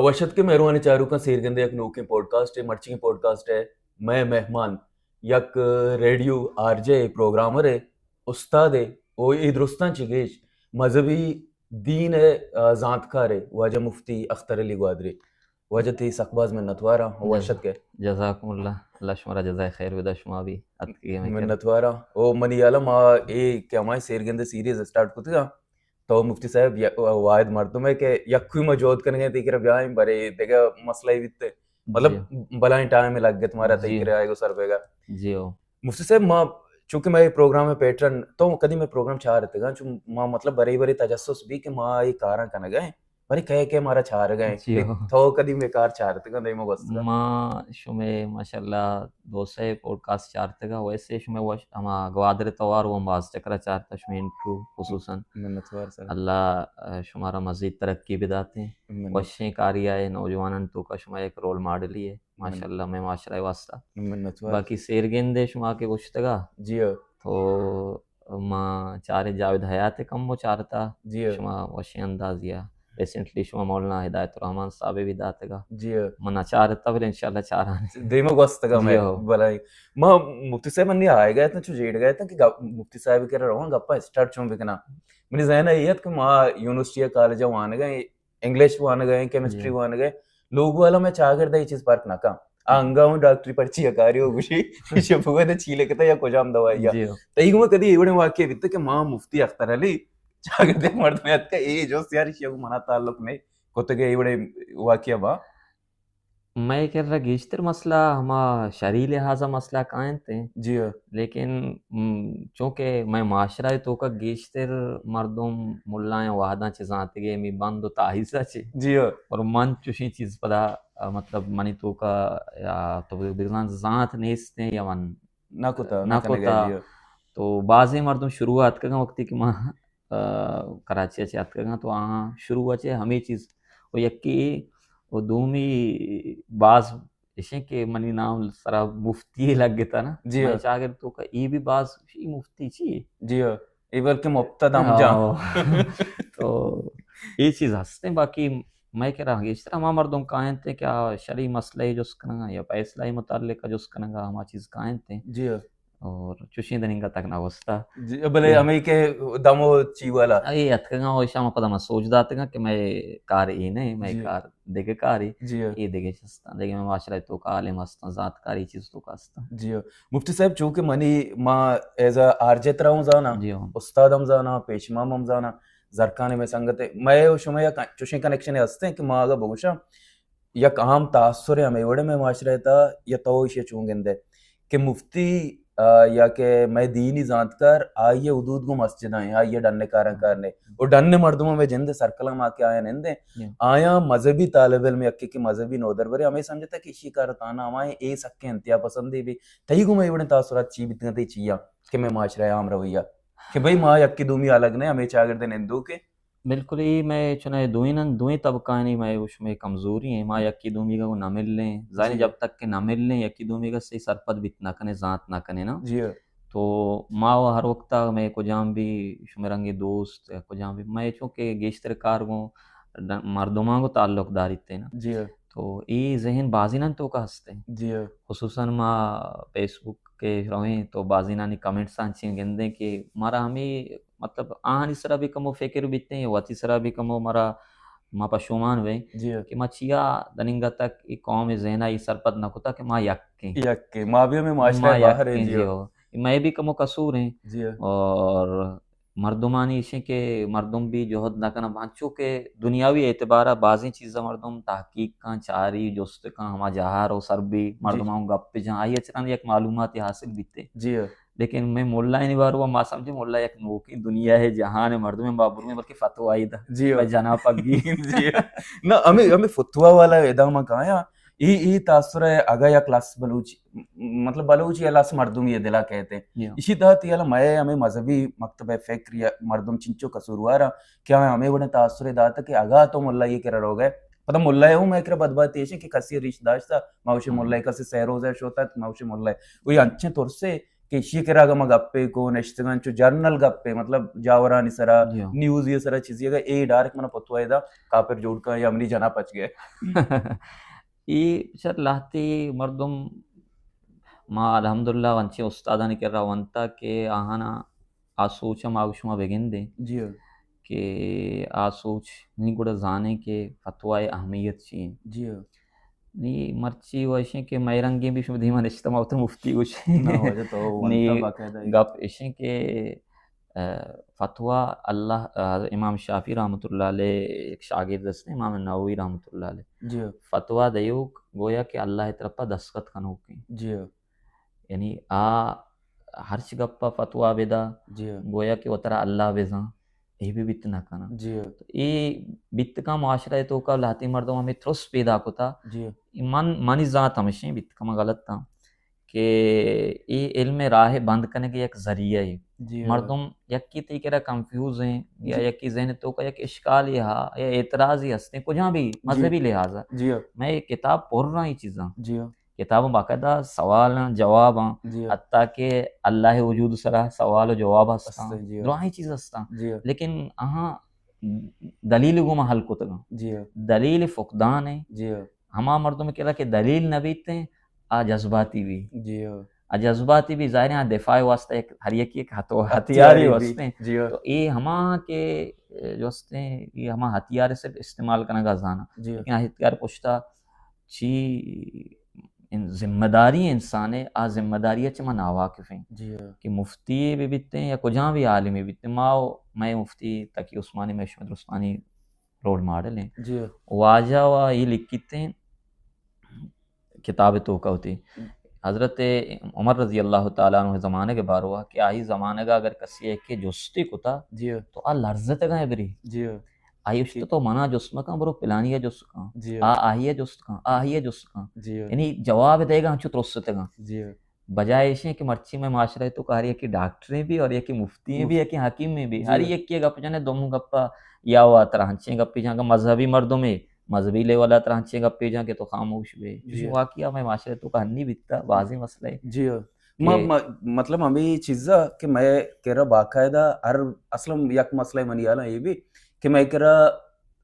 وش اتکے مہروانیں چاروکاں، سیر گندے یک نوکیں پوڈکاسٹ ءَ۔ مرچیگیں پوڈکاسٹ ءَ مئے مہمان یک ریڈیو آر جے، پروگرامر ءِ، استاد ءِ، او اے درستاں چہ گیش مذہبی دین ءِ، آ، زانتکار ءِ، واجہ مفتی اختر علی گوادری۔ واجہ تئی سک باز منتواراں، وش اتکے۔ جزاکم اللہ، اللہ شمارا جزائے خیر بدا، شما بھی اتکگے مئے کرا۔ منتواراں۔ او منی ہیالا ما اے کہ ہمائیں سیر گندے سیریز اسٹارٹ کتگا، تو مفتی صاحب ی-، واحد مردم ہے کہ یکوئی ما جہد کنگے تئی کرا بیائیں، برے دگہ مسئلہ ہی بیتے۔ مطلب، جی۔ بلائیں ٹائم لگ گت مارا تئی جی۔ کرا آئے گو سر بیگا۔ جی ہو۔ مفتی صاحب، ما چونکہ مئے پروگرام ءِ پیٹرن، تو کدی مئے پروگرام چارتگاں، چون ما مطلب برے برے تجسس بی کہ ما اے کاراں کنگا ہیں، برے کئے کئے مارا چارگا ہیں۔ جی ہو۔ تو کدی مئے کار چارتگاں، دیما گوستگاں؟ ما شمئے ماشاءاللہ دو سئے پوڈکاسٹ چارتگا، ویسے شمئے وش-، ہما گوادر توار وہ باز چکرا چارتا، شمئے انٹرویو خصوصاً۔ منتوار سر۔ اللہ، آ، شمارا مزید ترقی بداتے۔ منت۔ وشیں کاری آئے، نوجوانان توکا شما یک رول ماڈلی ہے۔ ماشاءاللہ، مئے معاشرہ ءِ واسطہ۔ منتوار۔ باقی سیر گندے شما کہ گوشتگا، جی ہو۔ تو ما چاریں جاوید حیات ءَ کمو چارتا، جی ہو۔ شما وشیں اندازیا۔ ریسنٹلی شما مولانا ہدایت الرحمان صاحب ءَ بھی داتگا۔ جی ہو۔ من چارتا، بلے انشاءاللہ چاران۔ دیما گوستگا جی مئے ہو۔ بلائیں۔ ما مفتی صاحب منی آئے گئے تھے، چو جیڑ گئے تھے کہ گپ-، مفتی صاحب کرا رواں گپا اسٹارٹ چون بکنا۔ منی ذہن ءَ اے ات کہ ما یونیورسٹی ءَ کالج ءَ وانگا ہیں، انگلش وانگ ءَ، کیمسٹری جی۔ وانگ ءَ، لوگ والا مئے چاگرد ءَ اے چیز پرک نہ کن۔ آ انگا ہوں ڈاکٹری پرچی ءَ کاری ہو گوشی، شپ گوشت چی لکھتا یا کجام دوائی یا۔ جی۔ تئی گوں کدی ایوڑیں واقعے بیتے کہ ما مفتی اختر علی چاگرد ءِ مردم اتکا، اے جو سیاری شیو منا تعلق نہیں، کتگے ایوڑیں واقعہ با۔ مئے کرا گیشتر مسئلہ ہما شرعی لحاظا مسئلہ کائنت ہیں۔ جی ہاں۔ لیکن، م، چونکہ مئے معاشرہ ءِ توکا گیشتر مردم ملائیں وہداں چہ زانتگے، ہمے بند و تاہیزا چہ۔ جی ہاں۔ اور من چوشیں چیز پدا، آ، مطلب، منی توکا یا تو بزان زانت نیست ہیں یا من نہ کتا، نہ نہ کنگا، کتا۔ جی ہاں۔ تو بازیں مردم شروع اتکگاں وقتی کہ ما آ، کراچی ءَ چہ اتکگاں تو آہاں شروع ءَ چہ ہمے چیز و یکے و دومی باز اشیں کہ منی نام سرا مفتی لگ گتا نا۔ جی ہاں۔ چاگرد توکا اے بھی باز اشی مفتی چی؟ جی ہاں۔ اے بلکہ مبتدا ہم جان۔ ہاں۔ تو اے چیز ہستیں، باقی مئے کرا گیشتر ہما مردم کائنت کہ آ شرعی مسئلہ جست کنگا یا فیصلہ متعلق جست کنگا ہما چیز کائنت۔ جی ہاں۔ اور چوشیں دننگا تک نہ گوستا۔ جی، بلے جی۔ ہمیں کہ دمو چی والا۔ اے اتکگاں و شام پدا من سوچ داتگاں کہ مئے کار اے نہیں، مئے جی۔ کار دگہ کاری، جی۔ اے دگہ چستاں، دگہ مئے معاشرہ توکا عالم ہستاں، زانتکاری چیز توکا ہستاں۔ جی۔ مفتی صاحب، چونکہ منی ما ایز اے آر جے ترا ہوں زاناں، جی ہاں۔ استاد ہم زاناں، پیش امام ہم زاناں، زرکان مئے سنگت ہے، مئے و شما یک چوشیں کنیکشن ہستیں کہ ما اگا بگوشاں، یک عام تاثر ہمے وڑے مئے معاشرہ تا یا تو ایشی چون گندے کہ مفتی، آ، یا کہ مئے دینی زانتکار آئی حدود گوں مسجد ہیں، آئی ڈن کارن کارنے۔ اور ڈن مردم ہمیں جند سرکل ما کہ آیا نندے۔ جی۔ آیا مذہبی طالب علم یا کہ، کہ مذہبی نودربرے ہمیں سمجھتا کہ اشی کار تانا ہمائیں اے سکیں انتہا پسندی بھی۔ تئی گوں مئے وڑیں تاثرات چی بیتگاں، تئی چیا کہ مئے معاشرہ عام رویہ کہ بھئی ما یکی دومی الگ نے، ہمیں چاگردے نندو کہ بالکل، اے مئے چنائے دوئیناں، دوئیں طبقانی مئے و شمئے کمزوری ہیں، ما یکی دومیگا گوں نہ ملیں، ظاہر ہے جی۔ جب تک کہ نہ ملیں، یکی دومیگا صحیح سرپد بیت نہ کنے، زانت نہ کنے نا۔ جی۔ تو ما و ہر وقتا مئے کجام بھی شمئے رنگی دوست، کجام بھی مئے چونکہ گیشتر کار گوں ڈ-، مردماں گوں تعلق داریت نا۔ جی۔ تو اے ذہن بازیناں توکا ہستے۔ جی۔ خصوصاً ما فیس بک کہ رویں تو بازینانی کمنٹس آں چین گندیں کہ مارا ہمیں مطلب آہانی سرا بھی کمو فکر بیتیں، وتی سرا بھی کمو مارا ما پشومان ویں جی۔ کہ ما چیا دننگا تک ای قوم ذہنا ای سرپد نہ کتا کہ ما یکیں۔ یکیں۔ ما بھی ہمیں معاشرہ ما باہر ہیں، یکیں، جی۔ جی ہو۔ مئے بھی کمو قصور ہیں۔ جی۔ اور مردمانی ایشیں کہ مردم بھی جہد نہ کناں، ہنچو کہ دنیاوی اعتبارا بازیں چیزاں مردم تحقیق کن، چاری، جست کن، ہما جہار و سر بھی جی۔ مردماں گپ جان، آئی اچران یک معلوماتی حاصل بیتے۔ جی۔ لیکن میں ملا انی باروا ما سمجھے ملا یک نوکیں دنیا ہے، جہان ہے، مردم بابر میں بلکہ فتوائی دا۔ جی۔ میں جنا پگی۔ جی۔ نہ، ہمیں، ہمیں فتوا والا ادامہ کہاں ہے؟ ای، ای تاثر ہے، اگا یک لس بلوچ، مطلب بلوچ یا لس مردم یہ دلا کہتے ہیں۔ جی۔ اسی تحت یہ مئے ہمیں مذہبی مکتب فکر یا مردم چنچو قصوروار ہیں، کیا ہمیں وڑیں تاثر داتا کہ اگا تو ملا یہ کرا رو گئے، پتہ ملا ہوں میں کرا بدبات ایشے کہ کسی ریش داشتا، ما اسے ہاں۔ ملا کسی سہ روزہ شوتا، ما اسے ملا۔ وہی انچیں ترسے کہ ایشی کرا اگاں ما گپے کو نشتگاں، چو جنرل گپے، مطلب جاورانی سرا، جی ہاں۔ نیوزی سرا چیزی، اگاں اے ڈائریکٹ منا فتوی دا، کافر جوڑ کن یا منی جنا پچ گئے۔ اے چر لہتے مردم، ما الحمدللہ انچیں استادانی کرا ونتا کہ آہانا آ سوچ ہم آ شما بگندیں جی ہاں۔ کہ آ سوچ نی گڑا زانیں کہ فتوی اہمیت چی ہیں۔ جی ہاں۔ نی مرچی و ایشیں کہ مئے رنگیں بھی شما دیما نشتہ، ما وتر مفتی گوشیں۔ نہ، واجہ تو ونتا نی باقاعدہ ہی۔ گپ ایشیں کہ، آ، فتوی اللہ، آ، امام شافعی رحمۃ اللہ علیہ ایک شاگرد است، امام نووی رحمۃ اللہ علیہ۔ جی ہاں۔ فتوی دیوک گویا کہ اللہ طرفا دستخط کنوکیں۔ جی ہاں۔ یعنی آ ہرچ گپا فتوی بدا، جی ہاں۔ گویا کہ وترا اللہ بزاں، اے بھی بیت نہ کناں۔ جی ہاں۔ تو اے بیتکاں معاشرہ توکا لہتے مردم ہمیں ترس پیدا کتا۔ جی ہاں۔ من، منی ذات ہمیشیں بیتکاں، من غلط ہاں کہ اے علم راہ بند کنگے یک ذریعہ ہے۔ جی ہاں۔ مردم یکی تی کرا کنفیوز ہیں یا جی۔ یکی ذہن توکا یک اشکال ہا یا اعتراض ہی ہستیں، کجا بھی جی۔ مذہبی لحاظ۔ جی ہاں۔ میں کتاب پڑھ رہا ہی چیزاں۔ جی ہاں۔ کتاب باقاعدہ سوال ہیں، جواب ہیں، جی ہاں۔ حتیٰ کہ اللہ وجود سرا سوال و جواب ہستاں، ہستاں، جی ہاں۔ دراہیں چیز ہستاں۔ جی ہاں۔ لیکن آہاں دلیل گوما حل کتگاں۔ جی ہاں۔ دلیل فقدان ہیں۔ جی ہاں۔ ہما مردم کرا کہ دلیل نہ بیت ہیں، آ جذباتی بھی۔ جی ہاں۔ آ جذباتی بھی ظاہر ہیں، دفاع واسطہ ایک، ہر یکی ایک ہتو-، ہتھیاری ہتھیاری بھی۔ واسطے ہیں۔ جی ہاں۔ تو اے ہما کہ جو ہستیں، اے ہما ہتھیار صرف استعمال کنگا زانا۔ جی ہاں۔ لیکن آ ہتھیار پشتا چی ان-، ذمہ داری انسان ہے، آ ذمہ داری چہ ما ناواقف ہیں۔ جی ہاں۔ کہ مفتی بھی بیتے ہیں یا کجا بھی عالمی بیتے ہیں، ما و مئے مفتی تقی عثمانی، مئے شمد عثمانی رول ماڈل ہیں۔ جی ہاں۔ واجہ و یہ لکھتے ہیں کتاب توکا ہوتی۔ حضرت عمر رضی اللہ تعالیٰ عنہ زمانگ باروا کہ آئی زمانگا اگر کسی ہے کہ جستی کتا جی ہاں۔ تو آ لرزتگا ہے بری۔ جی ہاں۔ آئی اشت تو منا جست مکن، برو پلانی جست کن۔ جی ہاں۔ آ آئی جست کن، آ آئی جست کن۔ جی ہاں۔ یعنی جواب دے گا ہنچو ترستگا۔ جی ہاں۔ بجائے ایشیں کہ مرچی میں معاشرہ توکا ہر یکی ڈاکٹریں بھی اور یکی مفتییں بھی، مفت-، یکی حکیمیں بھی۔ جی ہر ہاں۔ یکی گپ جنے دوموں گپا یا وا ترا ہنچیں گپی جاں کہ مذہبی مردمے، مذہبی لیولا ترا ہنچیں گپی جاں کہ تو خاموش بے۔ جی۔ واقعہ میں معاشرہ توکا ہنی بیتا، بازیں مسئلہ ہے۔ جی ہاں۔ کہ ما-، ما-، مطلب ہمیں چیزا کہ میں کرا باقاعدہ ہر، اصلاً یک مسئلہ منی حالاں یہ بھی کہ میں کرا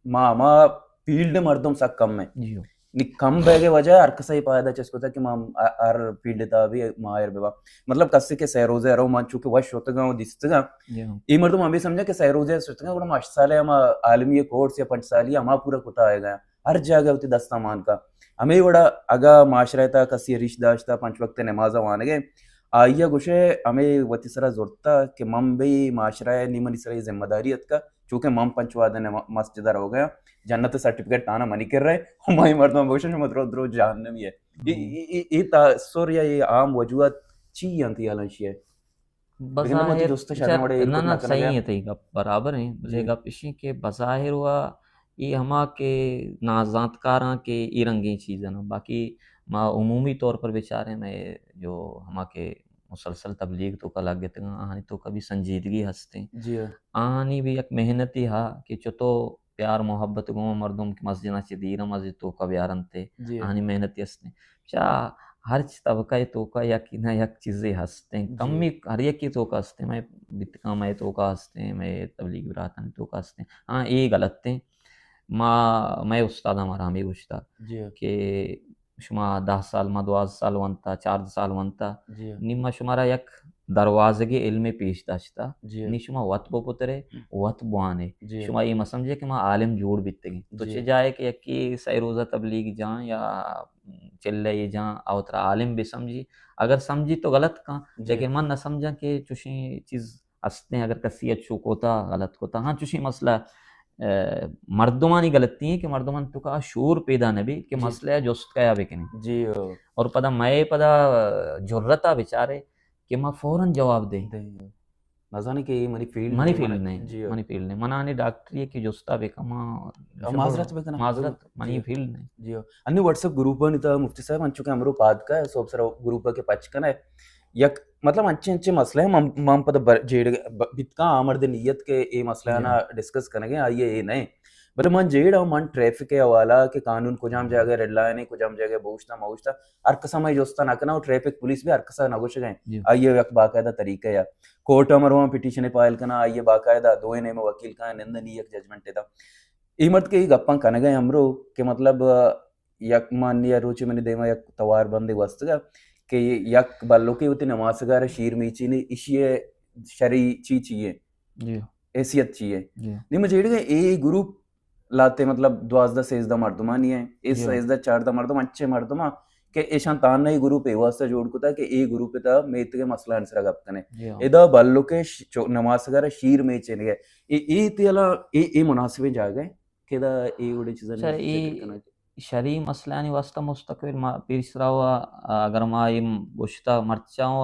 ما، ما فیلڈ مردم سک کم ہے۔ جی ہاں۔ نی کم بیگے وجہ ہر کسا یہ پائدہ چست کتا کہ ما ہ-، ہر فیلڈ تا بھی ماہر ببا۔ مطلب کسی کہ سہ روزے رو من چونکہ وش ہوتگا و دیستگا۔ جی ہاں۔ یہ مردم ہمیں سمجھا کہ سہ روزے شتگا، گڑا ما ہشت سالے ہما عالمی کورس یا پنچ سالی ہما پورا کتا آئے گا۔ ہر جاگہ ہوتی دستا مان کا۔ ہمیں وڑا اگا معاشرہ تا کسی ریش داشتا پنچ وقت نماز وانگے، آئیا گوشے ہمیں وتی سرا زورتا کہ من بھی معاشرہ نی منی سرا یہ ذمہ داری اتکا، چونکہ من پنچ وعدہ نما-، مسجد روگا، جنت سرٹیفکیٹ تانا منی کر رہے، ہمائی مردم بوشن شما درو، درو جہنمی ہے۔ ای، ہم۔ ای، ای، ای تاثر یا یہ عام وجوہات چی انت یا لنشی ہے؟ بظاہر، لیکن من وتی دوست شاید وڑے نہ، نہ، صحیح ہے، تئی گپ برابر ہیں، بلے جی۔ گپ اشی کہ بظاہر ہوا یہ ہما کہ نازانتکاراں کہ ای رنگیں چیزاں، باقی ما عمومی طور پر بچاریں، میں جو ہما کہ مسلسل تبلیغ توکا لگتگاں، آہانی توکا بھی سنجیدگی ہستیں۔ جی ہاں۔ آہانی بھی یک محنتی ہا کہ چتو پیار محبت گوں مردم کہ مسجد چہ دیر مسجد توکا بیارنتے۔ جی۔ آہانی محنتی ہستیں۔ چا ہرچ طبقہ توکا یک نہ یک چیزے ہستیں۔ جی۔ کمی ہر یکی توکا ہستیں، میں بیتکاں میں توکا ہستیں، میں تبلیغ براتانی توکا ہستیں۔ ہاں، اے غلط ہیں۔ ما، میں استاد ہمارا ہمیں گوشتا جی۔ کہ شما دہ سال، ما دوازدہ سال ونتا، چاردہ سال ونتا، جی۔ نی ما شمارا یک دروازگے علم پیش داشتا۔ جی۔ نی شما وت بپترے، وت بوانے۔ جی۔ شما اے مسمجھے کہ ما عالم جوڑ بیتگیں۔ تو جی۔ چہ جائے کہ یکی سہ روزہ تبلیغ جان یا چلے جان، او ترا عالم بسمجھی۔ اگر سمجھی تو غلط کن، جی۔ لیکن من نہ سمجھاں کہ چوشیں چیز ہستیں، اگر کسی اچو کوتا، غلط کوتا۔ ہاں، چوشیں مسئلہ، اے، مردمانی غلطی ہیں کہ مردمان توکا شعور پیدا نہ بی کہ جی۔ مسئلہ جست کیا بکنی۔ جی، او۔ اور پدا مئے پدا جرتا بچارے کہ ما فوراً جواب دے۔ دے۔ نزانی کہ یہ منی فیلڈ منی نہیں، فیلڈ من-، نہیں، جی، او۔ منی فیلڈ نہیں۔ منانی ڈاکٹری کہ جستا بکما، معذرت بکنا۔ معذرت، منی جی۔ فیلڈ نہیں۔ جی، او۔ انی واٹس ایپ گروپ نی تا مفتی صاحب، انچو کہ ہمرو پاد کا ہے، سوب سر گروپ کے پچ کنا ہے۔ یک، مطلب، انچے انچے مسئلہ ہیں، من، من پتہ بر-، جیڑ ب-، بیتکاں آمرد نیت کہ اے مسئلہ جی۔ نا ڈسکس کنگے، آئیے اے نہیں۔ بلے من جیڑ آں، من ٹریفک ءِ حوالہ کہ قانون کجام جاگہ ریڈ لائن ایں، کجام جاگہ بوشتا موشتا، ہر کسا من جستا نہ کناں، و ٹریفک پولیس بھی ہر کسا نہ گوشگا ایں۔ جی۔ آئی ءِ یک باقاعدہ طریقہ یا کورٹ ءَ من رواں پٹیشن فائل کناں، آئی ءِ باقاعدہ دوئیں نیمہ وکیل کاں، نندنی یک ججمنٹ دا۔ اے مرد کہ اے گپاں کنگا ایں ہمرو کہ مطلب، یک مانی یا روچے منی دیما یک توار بندے گوستگا کہ یک بلوکے وتی نماسگا را شیر میچینی، اشی ءِ شرعی چی چی ایں؟ جی۔ حیثیت چی ایں؟ جی۔ نی من جیڑگا اے گروپ لاتے مطلب دوازدہ سیزدہ مردمانی ایں، اے جی۔ سیزدہ چاردہ مردم انچیں مردماں کہ ایشاں تان اے گروپ اے واسطہ جوڑ کتا کہ اے گروپ ءِ تہا میتگ ءِ مسئلہ آنی سرا گپ کنے۔ جی۔ ادا بلوکے ش-، چو-، نماسگا را شیر میچینگ اے۔ اے، اے تیلا، اے، اے مناسبیں جاگہ ایں کہ ادا اے وڑیں چیزانی سر، اے ذکر کنگ۔ شرعی مسئلہانی واسطہ مستقبل ما پیسرا و اگر ما اے گوشتا مرچاں و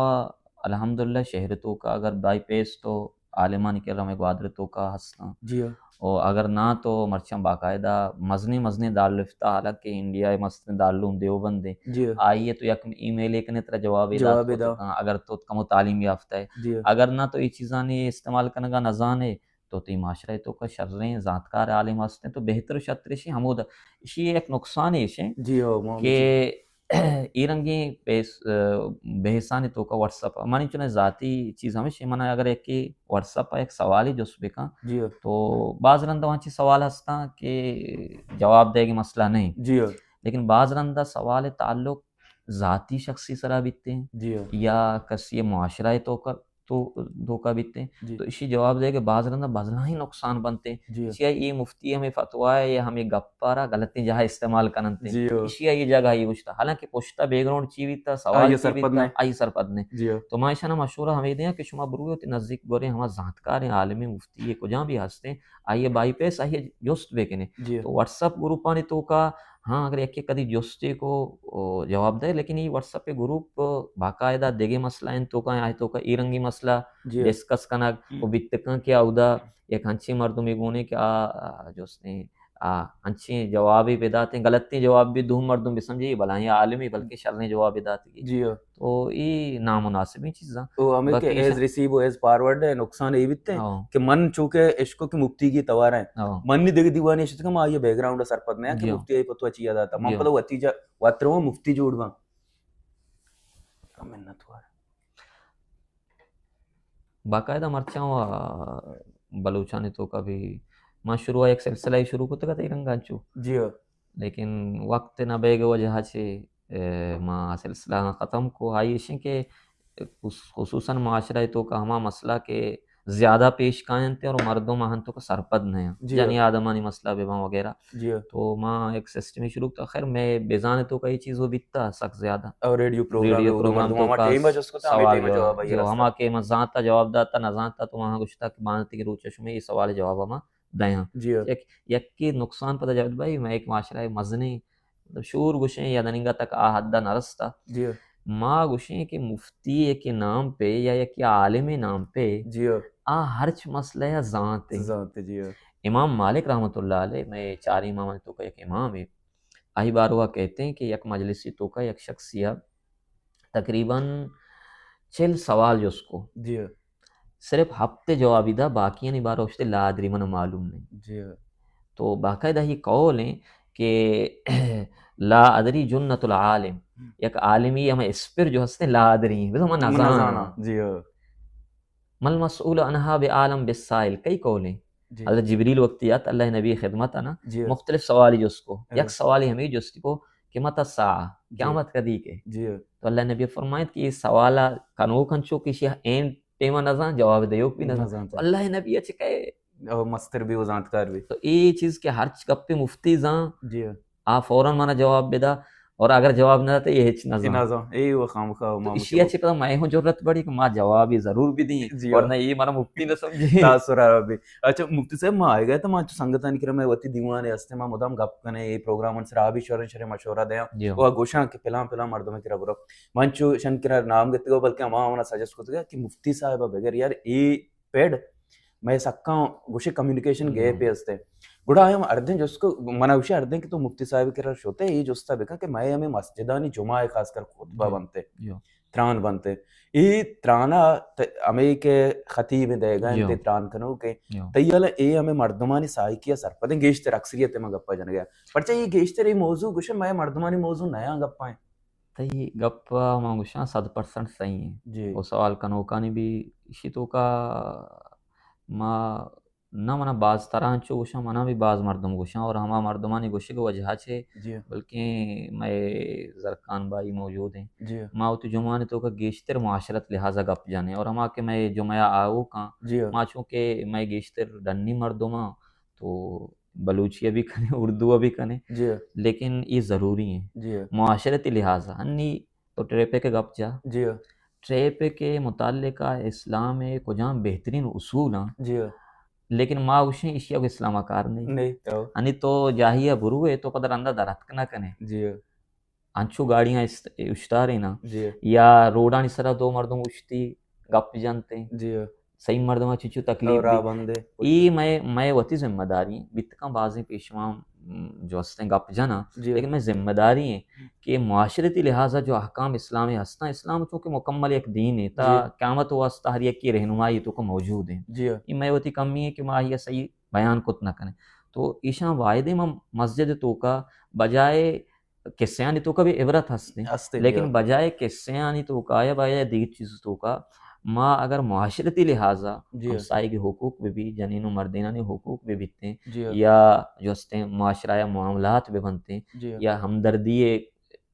الحمدللہ شہر توکا اگر بائی پیس تو عالمانی کرا ہمے گوادر توکا ہستاں۔ جی ہاں۔ و اگر نہ تو مرچاں باقاعدہ مزنیں مزنیں دارالفتہ، حالانکہ انڈیا ءِ مستریں دارالعلوم دیوبند ایں۔ جی ہاں۔ آئی ءَ تو یک ای میلے کنے ترا جوابے دات جوابے کت دا۔ کن، اگر تو کمو تعلیم یافتہ ئے۔ جی ہاں۔ اگر نہ تو اے چیزانی استعمال کنگا نہ زانے، تو تئی معاشرہ ءِ توکا شریں زانتکار عالم ہستیں تو بہتر و شرتر اشی ہمودا۔ اشی یک نقصانے اشیں جی ہو، ما کہ اے رنگیں پیس-، بحثانی توکا واٹس اپ، منی چونیں ذاتی چیز ہمیش ایں، من اگر یکے واٹس اپ ءَ یک سوالے جست بکن جی ہو۔ تو باز رندا انچیں سوال ہستاں کہ جواب دئیگی مسئلہ نہ ایں۔ جی ہو۔ لیکن باز رندا سوال تعلق ذاتی شخصے سرا بیتیں جی ہو۔ یا کسی معاشرہ ءِ توکا تو دھوکہ بیتیں۔ جی۔ تو اشی جواب دئیگ ءَ باز رندا بلاہیں نقصان بنتیں۔ جی۔ اشی ءَ اے مفتی ہمے فتویٰ ءَ یا ہمے گپ ءَ را غلطیں جاہ استعمال کننتیں۔ جی۔ اشی ءَ اے جاگہ اے گوشتا۔ حالانکہ پشتا بیک گراؤنڈ چی بیتا، سوال آئی چی سرپد بیتا، نہ۔ آئی سرپد نہ۔ جی۔ تو ما اشانا مشورہ ہمے دیاں کہ شما بروئے وتی نزیک برے ہما زانتکاریں عالمیں مفتی کجام بھی ہستیں، آئی ءَ بائی پیس آئی ءَ جست بکنے۔ جی۔ تو واٹس اپ گروپانی توکا ہاں، اگر یکے کدی جستے کو، او، جواب دے، لیکن اے واٹس اپ گروپ باقاعدہ دگہ مسئلہ انت توکا، آئی توکا اے رنگی مسئلہ جی۔ ڈسکس کنگ ہم۔ و بیتکاں کہ اودا یک انچیں مردمے گونے کہ آ، آ، جستیں، آ، انچیں جوابے بداتیں، غلطیں جواب بھی دو مردم بسمجھے، اے بلاہیں عالمے، بلکہ شریں جوابے داتگی۔ جی ہاں۔ تو اے نامناسبیں چیزاں۔ او ہمیں کہ باقی ایز ریسیو و ایز فارورڈ ہے، نقصان اے بیتے ہاں۔ کہ من چونکہ اشکو کہ مفتی کی توار ہیں۔ ہاں۔ من نی دگہ دیوانے اشتگا، ما آئی بیک گراؤنڈ سرپد نہ کہ جی۔ مفتی آئی پتو چیا داتا۔ من جی۔ پدا وتی جا، وترو مفتی جوڑ باں۔ منت وار۔ باقاعدہ مرچاں و بلوچانی توکا بھی ما شروع یک سلسلہ ہی شروع کتگا تئی رنگا انچو۔ جی ہاں۔ لیکن وقت نہ بیگ وجہ چے، اے، ما سلسلہ ختم کو۔ آئی اشیں کہ خص-، خصوصاً معاشرہ توکا ہما مسئلہ کہ زیادہ پیش کاینت اور مردم آہن توکا سرپد نہ ہیں۔ جی۔ جنی آدمانی مسئلہ بباں وغیرہ۔ جی۔ تو ما ایک سسٹمی شروع کتا۔ خیر، میں بزانے توکا اے چیز و بیتا سک زیادہ۔ اور ریڈیو پروگرام ریڈیو پروگرام مردم ہما توکا ٹیم جس کو تا ہمیں سوال ٹیم جواب۔ جواب آئی جو رستا۔ ہما کہ ما زانتا جواب داتا، نہ زانتا تو وہاں گوشتا کہ بانتی کے روچ شمے اے سوال جواب ہما دیاں۔ جی ہاں۔ یک، یکے نقصان پدا جاوید بھائی، مئے یک معاشرہ مزنیں، مطلب، شور گوشیں یا دننگا تک آ حدا نہ رستا۔ جی ہاں۔ ما گوشیں کہ مفتی یکے نام پہ یا یکے عالم نام پہ جی ہاں۔ آ ہرچ مسئلہ یا زانت ہے۔ زانت ہے، جی ہاں۔ امام مالک رحمۃ اللہ علیہ، مئے چار امام توکا یک امام ہے، آئی باروا کہتے ہیں کہ یک مجلسی توکا یک شخصیا تقریباً چل سوال جست کو۔ جی۔ صرف ہپتے جوابی دا، باقیانی بارہ اشتے لا ادری، من معلوم نہیں۔ جی۔ تو باقاعدہ یہ قول ہیں کہ لا ادری جنت العالم، ہم۔ یک عالمی ہمیں اسپر جو ہستے لا ادری ہیں، بس ہم نہ زاناں۔ نہ زاناں۔ جی۔ مل مسئول عنہا بے عالم بالسائل، کئی قول ہیں۔ جی۔ حضرت جبریل وقتی آت اللہ نبی خدمت آنا، جی۔ مختلف سوالی جست کو۔ ہاں۔ یک سوالی ہمیں جست کو کہ متى الساعة، جی۔ قیامت کدی کے؟ جی۔ تو اللہ نبی فرمائیت کہ یہ سوال کنوک انچو کہ شیح این ٹیما نزان، جواب دیوک بھی نزان۔ نزان۔ تو اللہ نبی اچ کئے؟ او مستر بھی، وہ زانتکار بھی۔ تو یہ چیز کہ ہرچ گپے مفتی زان، جی۔ آ فوراً منا جواب بدا، اور اگر جواب نہ داتے، یہ ہچ نہ زان۔ نہ زان۔ اے وہ خامخواہ تو ما اشیا چے پتا، مئے ہوں جرات بڑی کہ ما جوابی ضرور بھی دیں، جی۔ ورنہ یہ منا مفتی نہ سمجھے۔ تاثر آ بھی۔ اچھا مفتی صاحب، ما آئے گئے تو ما چو سنگتانی کرا مئے وتی دیوانے ہستے، ما مدام گپ کنے، اے پروگرام سرا بھی شریں شریں مشورہ دیاں۔ جی۔ وہ گوشاں کہ پلان پلان مردم کرا برو۔ من چو شن کرا نام گتگا، بلکہ ہما ہمنا سجیسٹ کتگا کہ مفتی صاحب بغیر یار اے پیڈ مئے سکاں گوشے کمیونیکیشن ہم۔ گیپ ہستے۔ گڑا آیاں اردیں جست کو، منا گوشے اردیں کہ تو مفتی صاحب کرا شتے، اے جستا بکن کہ مئے ہمیں مسجدانی جمعہ خاص کر خطبہ جی۔ بنتے۔ جی۔ تران بنت۔ اے ترانا ت-، ہمے کہ خطیب دئیگا انت، جیو۔ تران کنوکیں۔ جیو۔ تئی حالا اے ہمے مردمانی سائیکی ء سرپدیں گیشتر اکثریت ء من گپا جنگا۔ پرچہ اے گیشتر اے موضوع گوشن مئے مردمانی موضوع نیاں گپا انت۔ تئی گپ ء من گوشاں صد پرسنٹ صحیح ہیں۔ جی۔ او سوال کنوکانی بھی اشی توکا ما نہ، منا باز ترا انچو گوشاں، منا بھی باز مردم گوشاں، اور ہما مردمانی گوشگ وجہ چے، جی۔ بلکیں مئے زرکان بھائی موجود ہیں۔ جی۔ ما وتی جمعہ نے توکا گیشتر معاشرت لحاظا گپ جانے، اور ہما کہ مئے جمعہ آوکاں، جی۔ ما چونکہ مئے گیشتر ڈنی مردماں، تو بلوچی بھی کنے، اردو بھی کنے، جی۔ لیکن یہ ضروری ہیں۔ جی۔ معاشرتی لحاظا، ہنی تو ٹریفک ء گپ جا۔ جی۔ ٹریفک ء متعلقہ اسلام ء کجام بہترین اصول ہیں؟ جی۔ لیکن ما گوشیں ایشی ء اسلام ء کار نہیں۔ نہیں، او۔ انی تو جاہی ء برو ہے تو پدا رندا دراتک نہ کنے۔ جی۔ انچو گاڑیاں است-، اشتارے نا۔ جی۔ یا روڈانی سرا دو مردم اشتی گپ جنتے۔ جی۔ صحیح مردم چچو تکلیف اور بی۔ بندے۔ ای مئے، مئے وتی ذمہ داری بیت کن بازیں پیشوا، م، جو ہستیں گپ جنا، جی۔ لیکن مئے ذمہ داری ہیں کہ معاشرتی لحاظا جو احکام اسلام ہستاں، اسلام چونکہ مکمل یک دین ہے، تا جی۔ قیامت واسطہ ہر یک کی رہنمائی تو کو موجود ہیں۔ جی۔ ای مئے وتی کمی ہے کہ ما یہ صحیح بیان کت نہ کریں۔ تو ایشاں وائدے ما مسجد توکا بجائے قصیانی توکا بھی عبرت ہستیں، ہستیں، لیکن جی۔ بجائے قصیانی توکا یا بجائے دیگر چیز توکا ما اگر معاشرتی لحاظا جی۔ ہمسائیگی حقوق بہ بی، جنین و مردینانی حقوق بہ بیتیں، جی۔ یا جو ہستیں معاشرہ یا معاملات بہ بنتیں، جی۔ یا ہمدردی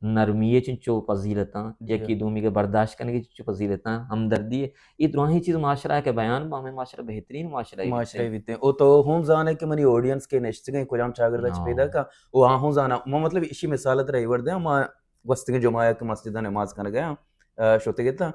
نرمی چنچو فضیلتاں، جی۔ یکی دومی کے برداشت کرنے کی چنچو فضیلتاں، ہمدردی اے دراہیں چیز معاشرہ ء کہ بیان با، ہمے معاشرہ بہترین معاشرہ ہی معاشرہ بیتیں۔ بیتیں۔ او تو ہوں زانے کہ منی آڈینس کے نشتگیں کجام چاگرد چ ہاں۔ پیدا کا، او آ ہوں زانا۔ ما مطلب اشی مثال ترا ایور دیں، ما گوستگیں جمعہ کہ مسجد نماز کنگا، آ، شتگتا۔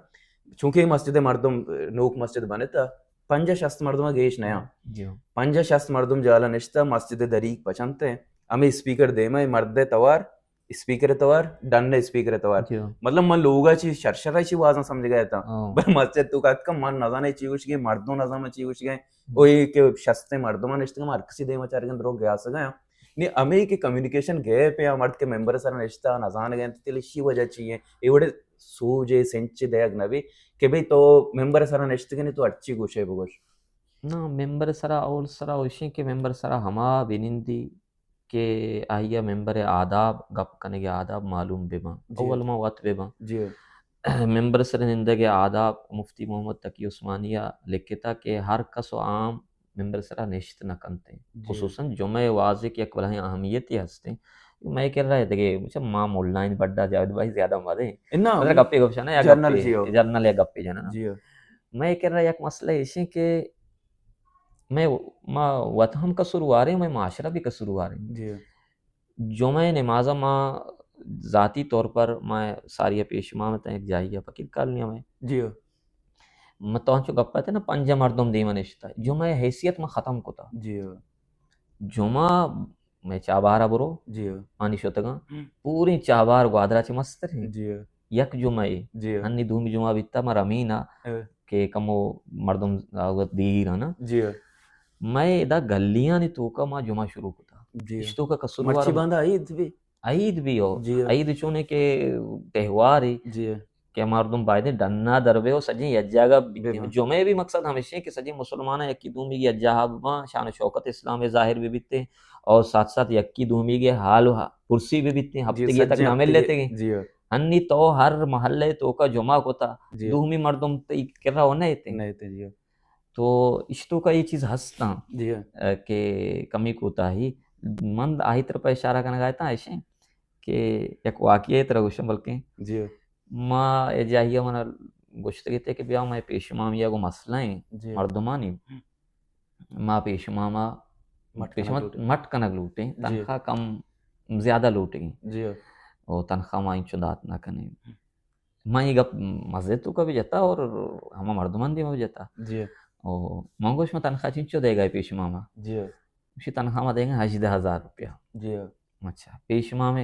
چونکہ مسجد مردم، نوک مسجد بنتا، پنجاہ شست مردم گیش نیا۔ جی۔ پنجاہ شست مردم جالا نشتا، مسجد دریک پچنتے۔ ہمیں اسپیکر دیما، مرد توار، اسپیکر توار، ڈن اسپیکر توار۔ جی۔ مطلب من لوگا چی شرشرا چی وازاں سمجھ گئے تا۔ ہاں۔ بل مسجد تو کت کم من نزانے چی گوش گئے، مردم نزانے چی گوش گئے۔ ہم۔ او یہ کہ شست مردم نشتگا، ہر کسی دیما چارگن درو گیا سگا۔ نی ہمیں کہ کمیونیکیشن گیپ ہے، مرد کے ممبر سر نشتا، نزان گئے، تیل شی وجہ چی ہے۔ اے وڑے سوج ہے، سنچ دیگ نبی کہ بھئی تو ممبر سر نشتگے نی تو ہرچی گوشے بگوش۔ نا، ممبر سرا اول سرا اوشیں کہ ممبر سرا ہما بنندی کہ آئی ء ممبر ء آداب، گپ کنگ ء آداب معلوم بہ باں۔ جی۔ اول ما وت بہ باں۔ جی۔ ممبر سر نندگ ء آداب مفتی محمد تقی عثمانی ء لکھتا کہ ہر کس و عام ممبر سرا نشت نہ کنت۔ جی۔ خصوصاً جمعہ واز کہ یک بلاہیں اہمیتی ہستیں۔ میں کر رہا ہے دگے، اچھا، ما ملائن بڈا جاوید بھائی زیادہ مزے۔ انا، مطلب گپے گپ شنا یا جنرل گپے، جی ہو۔ جنرل یا گپے جنا۔ جی ہو۔ میں کر رہا یک مسئلہ ایشیں کہ میں، ما وت ہم قصوروار ہیں، میں معاشرہ بھی قصوروار ہیں۔ جی۔ جمعہ نماز ما ذاتی طور پر ما ساری پیش امام تھا ایک جائی ہے فقیر کالونی میں۔ جی۔ ما تو انچو گپا تھے نا پنجہ مردم دیما نشتا۔ جمعہ حیثیت ما ختم کتا۔ جی۔ جمعہ میں چابارا برو، جی۔ آنی شتگاں۔ ہم۔ پوری چابار گوادرا چہ مستر ہیں۔ جی۔ یک جمعہ ای۔ جی۔ ہنی دومی جمعہ بیتا ما رمینا اے۔ کہ کمو مردم آوت دیر ہے نا۔ جی۔ میں ادا گلیانی توکا ما جمعہ شروع کتا۔ جی۔ اشتو کا قصور مرچی باندا عید بھی۔ عید بھی ہو۔ جی۔ عید چونے کہ تہوار ہے۔ جی۔ کہ مردم باید ڈنا در بے و سجیں یک جاگہ بیتے۔ بے۔ جمعہ بھی مقصد ہمیشہ ہے کہ سجیں مسلمان یکی دومی یک جاہ بباں، شان و شوکت اسلام ظاہر بھی بیتے اور ساتھ ساتھ یکی دومی کے حال و پرسی بھی بیتے، جی، ہفتگی تک سجیں نہ مل ہفتگی۔ لیتے گے۔ جی۔ ہنی تو ہر محلے توکا جمعہ کوتا، جی۔ دومی مردم تئی کرا و نہ ایتے۔ نہ ایتے، جی۔ تو اشتو کا یہ چیز ہستاں، جی۔ اے، کہ کمی کوتاہی۔ من آہی طرف اشارہ کرنا گائے تا ایشیں کہ یک واقعہ طرح گوشم بلکیں۔ جی۔ ما اے جاہی منا گوشتگی تے کہ بیا میں پیش امام یا گو مسئلہ ہیں، جی۔ مردمانی۔ ما پیش امام مٹ پیش کنگ امام لوٹیں۔ مٹ کنگ لوٹیں، جی۔ تنخواہ کم زیادہ لوٹیں۔ جی۔ او تنخواہ ما انچو دات نہ کنیں۔ ما یہ گپ مسجد توکا بھی جتا اور ہما مردمان دیما بھی جتا۔ جی۔ او من گوش ما تنخواہ چنچو دے گئے پیش امام۔ جی۔ اسی تنخواہ ما دیں گے ہژدہ ہزار روپیہ۔ جی۔ اچھا، پیش امام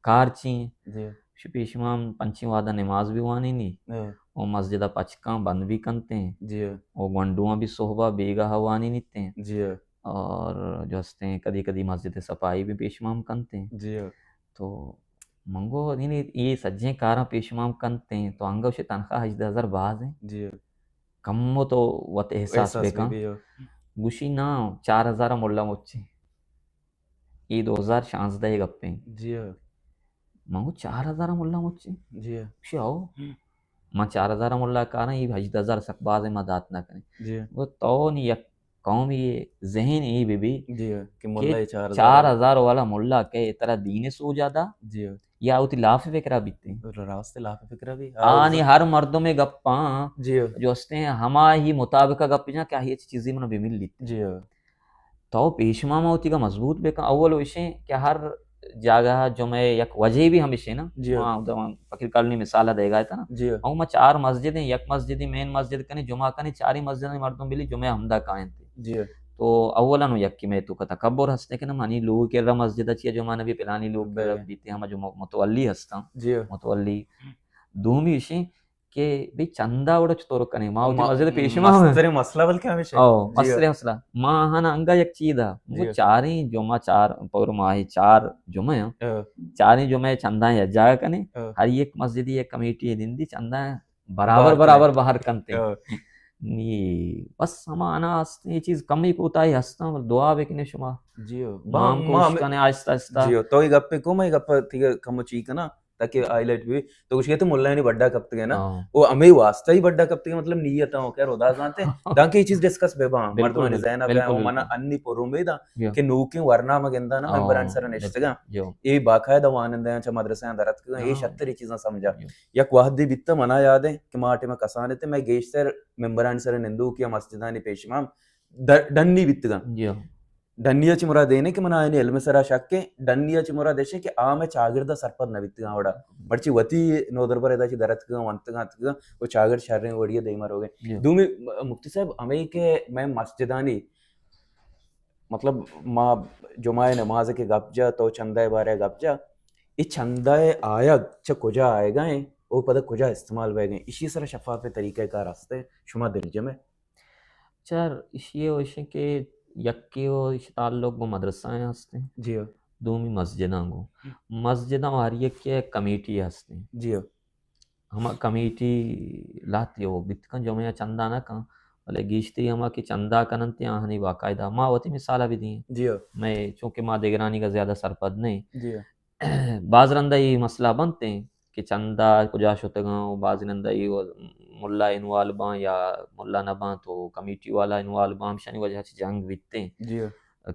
کار چی ہیں؟ جی۔ اسی پیش امام پنچی وعدہ نماز بھی وانی نہیں۔ ہاں۔ او مسجد پچکاں بند بھی کنتے ہیں۔ جی۔ او گونڈواں بھی صحبہ بیگاہ وانی نیتے ہیں۔ جی۔ اور جو ہستے ہیں کدی کدی مسجد صفائی بھی پیش امام کنتے ہیں۔ جی۔ تو من گو یعنی اے سجیں کاراں پیش امام کنت ایں، تو انگا گوشے تنخواہ ہژدہ ہزار باز ایں۔ جی۔ کمو تو وت احساس احساس بکن۔ بی، بی، ہو۔ گوشی نا، چار ہزار ملا مچ ایں۔ اے دو ہزار شانزدہ ءِ گپ ایں۔ جی ہو۔ من گو چار ہزار ملا مچ ایں؟ جی ہو۔ گوشی ہو۔ ہم۔ من چار ہزار ملا کاراں، اے ہژدہ ہزار سک باز ایں، ما دات نہ کنیں۔ جی۔ گو تو نی یک قومی ذہن اے بہ بی جی، کہ ملا کہ اے چار ہزار چار ہزار والا ملا کہ ترا دین سوجا دا، جی۔ یا وتی لاف فکرا بیتے۔ راست لاف فکرا بی۔ آنی ہر مردم گپاں جی۔ جو استے ہیں، ہما ہی مطابق گپ جاں کہ آہی چیزی من بہ ملیت۔ جی۔ تو پیش ما وتی کا مضبوط بکن۔ اول وشیں کہ ہر جاگہ جمعہ یک وجہ بھی ہمیشہ نا۔ جی۔ ما فقیر کالونی مثال دیگا تھا نا۔ جی۔ او ما چار مسجد ہیں، یک مسجد مین مسجد کنے جمعہ کنے، چاری مسجد مردم بلی جمعہ ہمدا کائیں تھے۔ جی۔ تو اولا نو یکی میں تو کا تکبر ہستے کہ نا منی لوگ کرا مسجد اچھی جمعہ نبی پلانی لوگ کرا بے۔ بیتے ہم جو م-، متولی ہستاں۔ جی۔ متولی۔ دومی اشیں کہ بھئی چندہ وڑا چطور کنے؟ ما وتی ما-، مسجد پیش ما مستریں مسئلہ بلکہ ہمیشہ۔ او، جی۔ مستریں مسئلہ۔ ما ہن انگا یک چیز دا۔ جی۔ چاریں جمعہ چار، پور ماہ چار جمعہ ہیں۔ ہاں۔ چاریں جمعہ چندہ یا جا کنے۔ ہاں۔ ہر یک مسجد یک کمیٹی نندی چندہ برابر بار کنے۔ برابر بہر کنتے۔ ہاں۔ نی بس ہما انا ہستیں، یہ چیز کمی کوتاہی ہستاں، بل دعا بکنے شما۔ جی ہو۔ نام ما-، ما کوشش ہمیں کنے آہستہ آہستہ۔ جی ہو۔ تو یہ گپ کو، میں یہ گپ تھی کم چی کنا، تاکہ ہائی لائٹ بھی۔ تو کچھ کہتے ملائنی بڈا کپتے ہیں نا۔ ہاں۔ وہ ہمیں واسطہ ہی بڈا کپتے ہیں، مطلب نیت ہو کیا رودا جانتے ہیں۔ دانکہ یہ چیز ڈسکس بے باں، بالکل، مردمانی بالکل، ذہن اب بالکل، ہے، وہ منا بالکل۔ انی پر امید ہاں جی۔ کہ نوکیں ورنا مگندا نا ہاں، ممبران سر نشتگا۔ بالکل، جی۔ یہ باقاعدہ وانندہ ہیں، چا مدرسہ ہیں درت کے، یہ ہاں۔ شتر یہ چیزاں سمجھا۔ جی۔ یک وحدی بیتا منا یاد ہے کہ ما ٹیم کسانے تھے، میں گیشتر ممبرانی سر نندوک یا مسجدانی پیش امام در-، ڈنی بیتگاں۔ جی ہاں۔ ڈنی چی مراد اینے کہ منا آئین علم سرا شک ہے، ڈنی چی مراد ایشے کہ آ میں چاگرد سرپد نہ بیتگاں وڑا۔ مرچی وتی نودربر ادا چی درتکگاں، ونتگاں، اتکگاں، وہ چاگرد شریں وڑی دیما روگے۔ جی۔ دومی م-، مفتی صاحب، ہمیں کہ میں مسجدانی، مطلب، ما جمعہ نماز کے گپ جا، تو چندہ بارے گپ جا، یہ چندہ آیگ چہ کجا آئے گا ہیں، وہ پتہ کجا استعمال ہوئے گئے، اسی سر شفاف طریقہ کار ہستے، شما دلجم ہے۔ چار، ایشی ء وشیں کہ یکے و ایشی تعلق گوں مدرسہ ء ہستیں۔ جی ہو۔ دومی مسجداں گوں۔ ہم۔ مسجداں و ہر یکے ء کمیٹی ہستیں۔ جی ہو۔ ہما کمیٹی لہتے و بیت کن جمعہ چندہ نہ کن، بلے گیشتری ہما کہ چندہ کننت آہانی باقاعدہ ما وتی مثال بھی دیں۔ جی ہو۔ میں چونکہ ما دگرانی کا زیادہ سرپد نہیں۔ جی ہو۔ باز رندا یہ مسئلہ بنت ہیں کہ چندہ کجا شتگاں و باز رندا یہ و ملا انوالو باں یا ملا نہ باں تو کمیٹی والا انوالو باں، ہمشانی وجہ چہ جنگ بیت ہیں۔ جی۔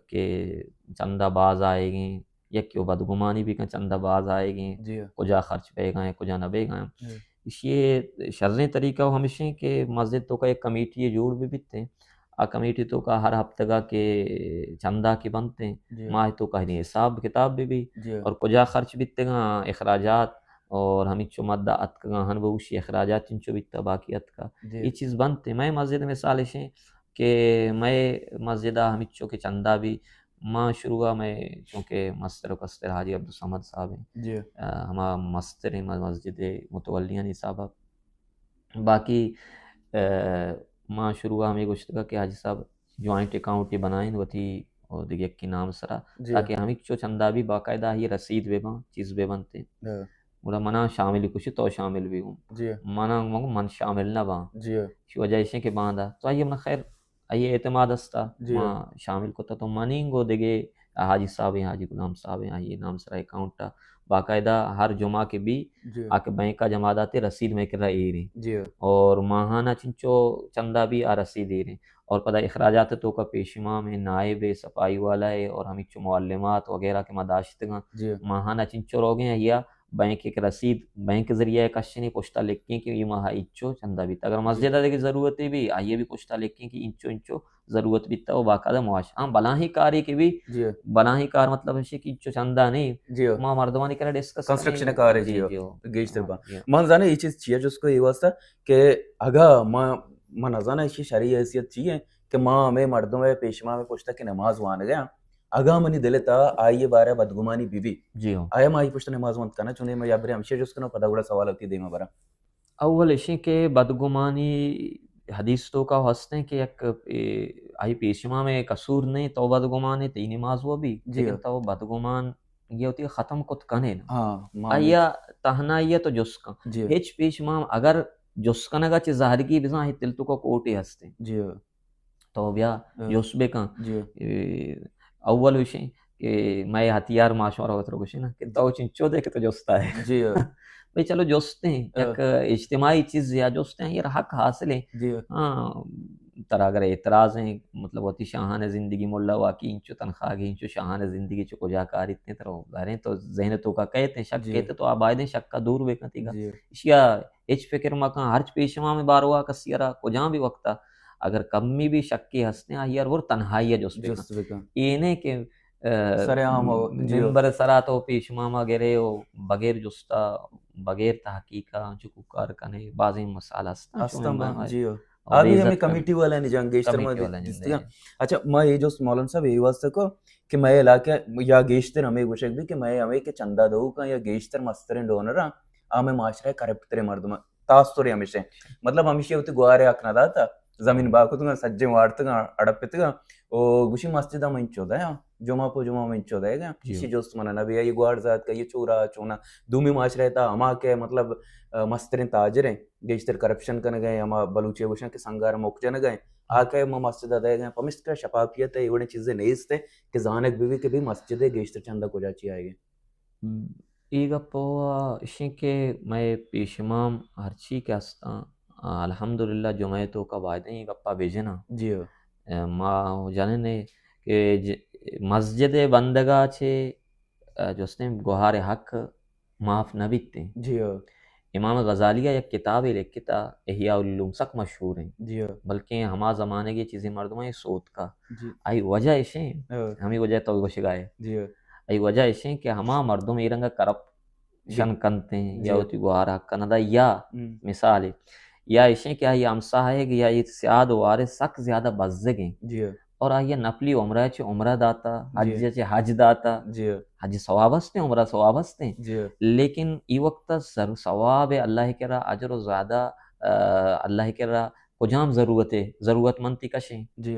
کہ چندہ باز آئے گئے، یکی و بدگمانی بھی کن چندہ باز آئے گئے، جی۔ کجا خرچ بے گئے، کجا نہ بے گئے۔ جی۔ اسی شریں طریقہ و ہمشیں کہ مسجد تو کا ایک کمیٹی جوڑ بھی بیت ہیں۔ آ کمیٹی تو کا ہر ہفتگا کہ چندہ کہ بنت ہیں، جی۔ ماہ تو کا ہنی حساب کتاب بھی بھی، جی۔ اور کجا خرچ بیتگاں اخراجات، اور ہمچو مدہ اتکگاں ہن بوشی اخراجات چنچو بیتا باقی اتکا۔ جی۔ یہ چیز بنت ہیں۔ میں مسجد مثال اشیں کہ میں مسجد ہمچو کہ چندہ بھی ما شروع میں چونکہ مستر و کستر حاجی عبدالصمد صاحب ہیں۔ جی۔ آ، ہما مستر ہیں مسجد متولیانی صاحب۔ باقی، آ، ما شروع ہمیں گوشتگا کہ حاجی صاحب جوائنٹ اکاؤنٹ بنائیں وتی اور دیگه یکی نام سرا، جی۔ تاکہ ہمیں چو چندہ بھی باقاعدہ یہ رسید بے باں، چیز بے بنتے۔ ہاں۔ گڑا منا شامل کچھ تو شامل بھی ہوں۔ جی۔ منا من، من شامل نہ باں۔ جی۔ شی وجہ ایشیں کہ باندا۔ تو آئیے من خیر، آئیے اعتماد ہستا۔ جی۔ ما شامل کتا تو منی گو دیگه حاجی صاحب ہیں، حاجی غلام صاحب ہیں، آئیے نام سرا اکاؤنٹ باقاعدہ ہر جمعہ کے بھی جی۔ آ کہ بینک کا جمع داتے رسید میں کرا ایریں۔ جی۔ اور ماہانہ چنچو چندہ بھی آ رسید ایریں۔ اور پدا اخراجات تو کا پیش امام ہیں، نائب ہے، صفائی والا ہے اور ہمچو معلمات وغیرہ کے ما داشتگاں۔ جی۔ ماہانہ چنچو روگیں یا بینک ایک رسید، بینک ذریعہ کشنی پشتا لکھیں کہ یہ ماہ اچو چندہ بیتا۔ اگر مسجد جی۔ دیگه ضرورت ہے بھی، آئیے بھی پشتا لکھیں کہ انچو انچو ضرورت بیتا و باقاعدہ معاش۔ ہاں، بلاہیں کارے کہ بھی، جی۔ بلاہیں کار مطلب ہے کہ چو چندہ نہیں، جی۔ ما مردمانی کرا ڈسکس کنسٹرکشن کارے، جی، جی۔ جی۔ گیشتر با۔ جی۔ من زانے یہ چیز چیئے جس کو یہ واسطہ کہ اگا ما، ما نزانا اسی شرعی حیثیت چیئے کہ ما ہمیں مردم ہے پیش ما ہمیں پوچھتا کہ نماز وان گیا۔ اگا منی دل تا آئیے بارے بدگمانی بی بی۔ جی ہاں۔ آیا ما آئی پوچھتا نماز وانت کنا، چونیں میں یا برے ہمشہ جس کنا پدا گڑا سوال ہوتی دیما برا۔ اول اشیں کہ بدگمانی حدیث تو کا ہستیں کہ یک، اے، آئی پیش ما میں قصور نہیں، تو بدگمان ہے، تئی نماز وہ بھی، جی۔ لیکن تو بدگمان یہ وتی ختم کت کنے نا۔ ہاں، ما آیا تہنائی تو جست کن۔ جی۔ ہچ پیش مام اگر جست کنگا چہ زہرگی بزاں، ہی تلتو کا کوٹی ہستے۔ جی۔ تو بیا ہاں۔ جست بکن۔ جی۔ اے، اول وشیں کہ مئے ہتھیار ما شمارا وتر گوشیں نا کہ تو چنچو دے کہ تو جستا ہے۔ جی۔ بھئی چلو جستیں، ہاں۔ یک اجتماعی چیز یا جستیں، یہ حق حاصل ہیں۔ جی۔ ہاں، ترا اگر اعتراض ہیں، مطلب وتی شاہان زندگی ملا واقعی انچو تنخواہ گی، انچو شاہان زندگی چو کجا کاریت نے ترا ظاہریں تو ذہن تو کا کہتے ہیں، شک جی۔ کہتے تو آ بایدیں شک کا دور بکن تیگا۔ جی۔ اشیا ہچ فکر مکن، ہرچ پیشما میں باروا کسی را کجام بھی وقتا اگر کمی بھی شکی ہستے آئی ہر ور تنہائی جست بکن۔ جست بکن۔ اے نے کہ، آ، سر عام ہو، جی۔ ممبر سرا تو پیشما ما گرے ہو بغیر جستا، بغیر تحقیقا چو کار کنے، بازیں مسائل ہستا۔ ہستا ما، جی ہو۔ اور آ بھی ہمیں کمیٹی والے نے جان گیشتر ما کمیٹی والے نے دیستگا۔ اچھا، ما یہ جست مولانا صاحب یہ واسطے کو کہ مئے علاقہ یا گیشتر ہمیں گوشگ بھی کہ مئے ہمیں کہ چندہ دو کا یا گیشتر مستریں ڈونر آ مئے معاشرہ کرپٹ تریں مردم آ۔ تاس تو ہمیشہ، مطلب ہمیشہ ہوتی گوارے حق نہ داتا، زمین باکتگا سجے وارتگا اڑپتگا او گوشی مسجد ہم انچو دیا، جمعہ پو جمعہ ہم انچو دے گا۔ جی۔ اسی جست منا نبی یہ گوار زاد کا یہ چورا چونا دومی معاشرہ تا ہما کہ مطلب، آ، مستریں تاجر ہیں، گیشتر کرپشن کنگ ء، ہما بلوچی گوشاں کہ سنگار مک جنگ ء، آ کہ ما مسجد ء دئیگ ء، پمشکا شفافیت ء اے وڑیں چیزے نیست ء کہ زانگ بہ بی کہ بھئی مسجد ء گیشتر چندہ کجا چی آئیگ ء۔ اے گپ ء اشیں کہ مئے پیش امام ہرچی کہ استاں، الحمدللہ جمعہ ء توکا بایدیں اے گپا بجناں۔ جی ہو۔ ء ما جنن ء کہ ج-، مسجد ء بندگا چے، ء جستیں گوہار حق معاف نہ بیتیں۔ جی ہو۔ امام غزالی ء یک کتابے لکھتا، احیاء العلوم، سک مشہور ہیں۔ جی ہو۔ بلکہ ہما زمانگے چیزیں مردماں سوتکا۔ جی۔ آئی وجہ اشیں، ہاں۔ ہمیں وجہ تو گوشگائے۔ جی ہو۔ آئی وجہ اشیں کہ ہما مردم اے رنگا کرپشن جی۔ کنتے ہیں، جی۔ یا وتی گوہار حق نہ دا، یا ہم۔ مثال ہے، یا اشیں کہ آئی ہمساہگ یا یہ سیاد وارث سک زیادہ بزگ ہیں۔ جی ہو۔ اور آئی نفلی عمرہ چہ عمرہ داتا، حج جی۔ چہ حج داتا۔ جی۔ حج ثواب ہستیں، عمرہ ثواب ہستیں۔ جی۔ لیکن ای وقت سر ثواب اللہ کرا، اجر و زیادہ، آ، اللہ کرا کجام ضرورت ہے؟ ضرورت مند تی کشیں۔ جی۔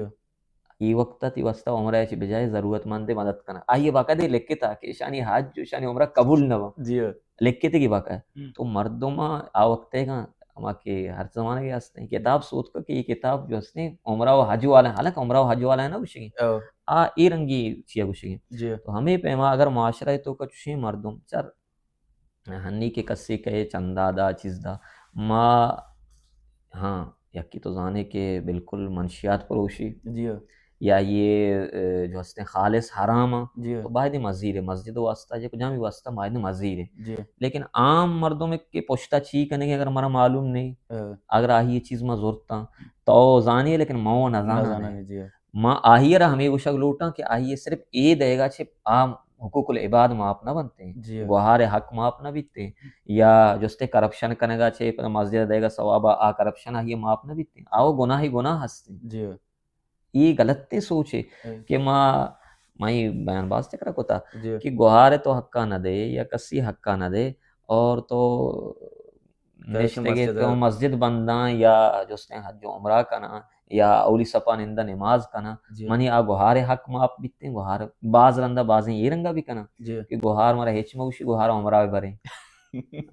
ای وقت تی واسطہ عمرہ چہ بجائے ضرورت مند مدد کنا۔ آئی باقاعدہ لکھتا کہ اشانی حج و اشانی عمرہ قبول نہ با۔ جی۔ لکھتے کی باقاعدہ۔ ہم۔ تو مردم آ وقت ہے کہ ہما کہ ہر زمانہ کے ہستیں، کتاب سوت کر کہ یہ کتاب جو ہستیں، عمرہ و حج والا ہیں، حالانکہ عمرہ و حج والا ہے نا گوشگی۔ او۔ آ اے رنگی چیا گوشگی۔ جی۔ تو ہمیں پیما اگر معاشرہ توکا چوشیں مردم، چر ہنی کہ کسی کہے چندہ دا، چیز دا، ما، ہاں، یکی تو زانے کہ بالکل منشیات پروشی۔ جی۔ یا یہ، اے، جو ہستیں خالص حرام ہیں، جی۔ تو باید مزیر ہے، مسجد واسطہ، جو کجامی واسطہ باید مزیر ہے۔ جی۔ لیکن عام مردم کے پشتا چی کنے گے اگر ہمارا معلوم نہیں، ہاں۔ اگر آہی یہ چیز ما زورتا، تو زانی ہے، لیکن ما وہ نہ زانا نہ زانا نہیں۔ نہیں، جی۔ ما آہی را ہمیں گوشگ لوٹاں کہ آہی صرف اے دے گا چھ عام حقوق العباد معاف نہ بنتے ہیں۔ جی۔ گوہار حق معاف نہ بیتے ہیں۔ یا جستے کرپشن کنگا چھ مسجد دے گا ثواب آ کرپشن آہی معاف نہ بیتے ہیں۔ آو گناہ ہی گناہ ہستے ہیں۔ جی۔ یہ غلط سوچ ہے ہاں۔ کہ ما، ما یہ بیان باز چکرا کتا جی۔ کہ گوہار تو حقا نہ دے یا کسی حقا نہ دے اور تو نشتگے تو مسجد بنداں یا جستیں حج و عمرہ کناں یا اولی صفا نندا نماز کناں، جی۔ منی آ گوہار حق معاف بیتیں، گوہار باز رندا بازیں اے رنگا بھی کناں جی۔ کہ گوہار مارا ہچ مگوشی، گوہار عمرہ بریں۔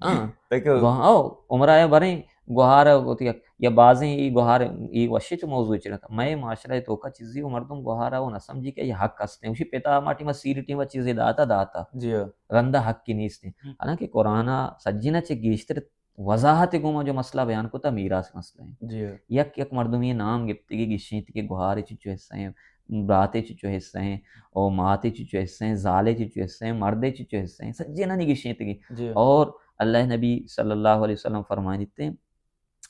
ہاں۔ تاکہ گوہار عمرہ بریں، گوہار وتی یا بازیں ای گوہار ای وشی چو موضوع چنتا۔ مئے معاشرہ توکا چیزی و مردم گوہارا و نہ سمجھی کہ یہ حق ہستیں۔ اسی پتا ماٹی ما سیرٹی ما چیزیں داتا داتا۔ جی۔ رندا حق کی نیستیں۔ ہم۔ حالانکہ قرآن سجینا چے گیشتر وضاحت گوما جو مسئلہ بیان کتا میراث مسئلہ ہیں۔ جی۔ یک یک مردمی نام گپتگی گشیت کہ گوہارے چچو حصہ ہیں، براتے چچو حصہ ہیں، او ماتے چچو حصہ ہیں، زالے چچو حصہ ہیں، مردے چچو حصہ ہیں، سجینا نی گشیتگی۔ جی۔ اور اللہ نبی صلی اللہ علیہ وسلم فرمائیتے ہیں،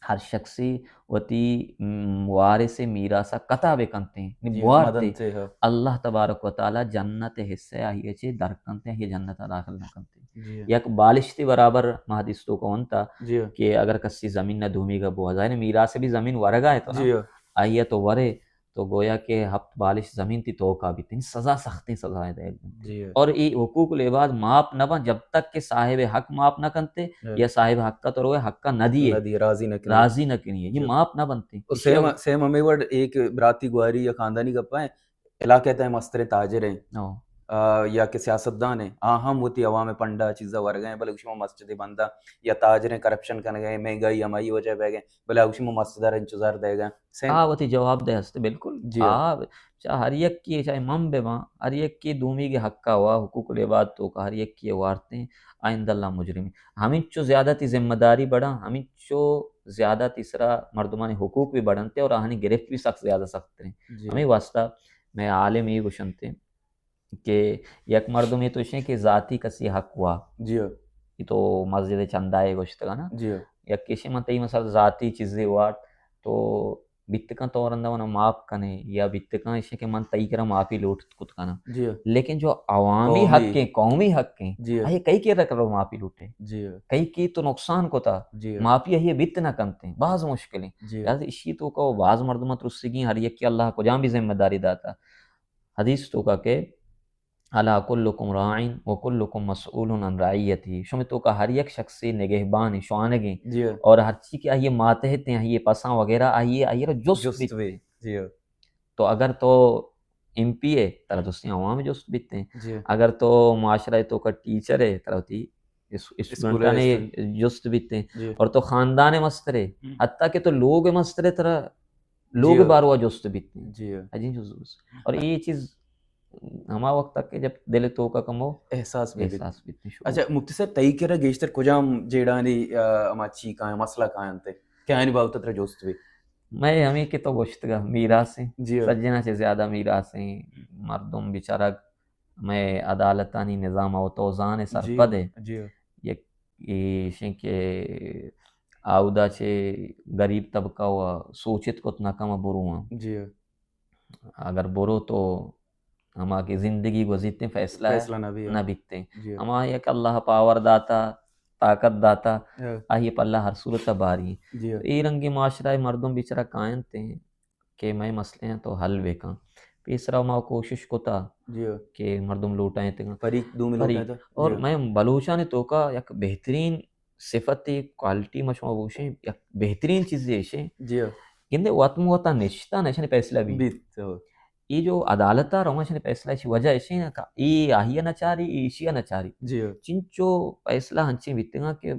ہر شخصی وتی، م، وارث میراثا قطع بکنتے ہیں، یعنی جی، بوارتے۔ مدنتے، ہاں۔ اللہ تبارک و تعالی جنت حصہ آہی چے در کنتے ہیں، یہ جنت داخل نہ کنتے۔ جی۔ یک بالشتی برابر ما حدیث توکا ونتا جی۔ کہ اگر کسی زمین نہ دومی گا بوا، ظاہر میراث بھی زمین ورگا ہے تو نا؟ جی۔ آئیے تو ورے، تو گویا کہ ہفت بالش زمین تی توکا بیت، یعنی سزا سختیں سزا ہے دے۔ جی۔ اور یہ حقوق العباد معاف نہ بن جب تک کہ صاحب حق معاف نہ کنتے ہاں۔ یا صاحب حق کا تو روے حق کا نہ دیے۔ نہ دیے، راضی نہ کریے۔ راضی نہ کریے، یہ جی۔ معاف نہ بنتے۔ اور سیم، سیم ہمیں وڈ ایک براتی گواری یا خاندانی گپا ہے، علاقے تے مستریں تاجر ہیں۔ ہاں۔ آ، یا کہ سیاستدان ایں، آ ہم وتی عوام ءِ پنڈا چیزا ورگا ایں، بلے گوشی ما مسجد بندا، یا تاجر ایں کرپشن کنگا ایں، مہنگائی ہمائی وجہ بیگا ایں، بلے آ گوشی ما مسجد ءَ را انچو زر دیگا ایں۔ سین۔ آ وتی جواب دہ ہست، بالکل۔ جی۔ آ چاہے ہر یکے، چاہے من بہ باں، ہر یکے دومیگے حقا وا حقوق العباد توکا ہر یکے وارتیں، آ عند اللہ مجرمیں۔ ہمینچو زیادہ تئی ذمہ داری بڑاں، ہمینچو زیادہ تئی سرا مردمانی حقوق بھی بڑنتے اور آہانی گرفت بھی سخت زیادہ سخت تریں۔ جی۔ ہمے واسطہ مئے عالم اے گوشنتے کہ یک مردمے تو اشیں کہ ذاتی کسی حق وا۔ جی۔ اے تو مسجد چندہ ءِ گوشتگا نا۔ جی۔ یک اشیں من تئی مثال ذاتی چیزے وارت تو بیت کن تو رندا منا معاف کنے، یا بیت کن اشیں کہ من تئی کرا معافی لوٹ کت کناں۔ جی۔ لیکن جو عوامی قومی۔ حق ایں، قومی حق ایں، جی۔ آئی کئی کرا کرو معافی لوٹے؟ جی۔ کئی کی تو نقصان کتا؟ جی۔ معافی آئی بیت نہ کنتے، باز مشکل ایں۔ جی۔ لہذا اشی توکا باز مردم ترسگی، ہر یکے اللہ کجام بھی ذمہ داری داتا۔ حدیث توکا کہ الا کلکم راع و کلکم مسئول عن رعیتہ، شمے توکا ہر یک شخصے نگہبان ایں، شوانگ ایں، جی۔ اور ہرچی کہ آئی ماتحت ایں، آئی پساں وغیرہ، آئی، آئی را جست جست بیت۔ بی۔ جی۔ تو اگر تو ایم پی ئے، ترا جستیں عوام جست بیتیں۔ جی۔ اگر تو معاشرہ توکا ٹیچر ئے، ترا وتی اس-، اسکول اسٹوڈنٹاں اسٹوڈنٹ۔ جست بیتیں۔ جی۔ اور تو خاندان مسترے، ہم۔ حتیٰ کہ تو لوگ مسترے، ترا لوگ جی۔ باروا جست بیتیں۔ جی۔ عجیب جست۔ اور یہ چیز ہما وقت تک کہ جب دل توکا کمو احساس بھی بیت۔ احساس بیت شروع۔ اچھا، مفتی صاحب، تئی کرا گیشتر کجام جیڑانی، آ، ہما چی کائیں، مسئلہ کائیں انت کہ آیانی بابت ترا جست بی؟ مئے ہمیں کہ تو گوشتگا میراث ایں۔ جی۔ سجنا چہ زیادہ میراث ایں۔ مردم بیچارگ مئے عدالتانی نظام او تو زان جی۔ سرپد اے۔ جی۔ یک ایشیں کہ آودا چہ غریب طبقہ و سوچت کت نہ کم برواں۔ جی۔ اگر برو تو ہما کہ زندگی گوزیتیں فیصلہ فیصلہ نہ بی۔ نہ بیتیں۔ جی۔ ہما یک اللہ پاور داتا، طاقت داتا، ہاں۔ آئی پلہ ہر صورت باری۔ جی۔ اے رنگی معاشرہ مردم بیچارہ کائنت ایں کہ مئے مسئلہ ایں تو حل بکن۔ پیسرا ما کوشش کتا جی۔ کہ مردم لوٹائیں تگاں۔ فریق دومی فریق۔ لوٹائیں تا۔ اور جی۔ مئے بلوچانی توکا یک بہترین صفت، کوالٹی ما شما گوشیں، یک بہترین چیز ایشیں۔ جی۔ گندے وت مو وتا نشتا نشانی فیصلہ بی۔ بیت، ہو۔ اے جو عدالت ءَ رواں، اشانی فیصلہ، اشی وجہ اشیں کہ اے آہی ءَ نہ چاری، اے ایشی ءَ نہ چاری۔ جی۔ چنچو فیصلہ ہنچیں بیتگاں کہ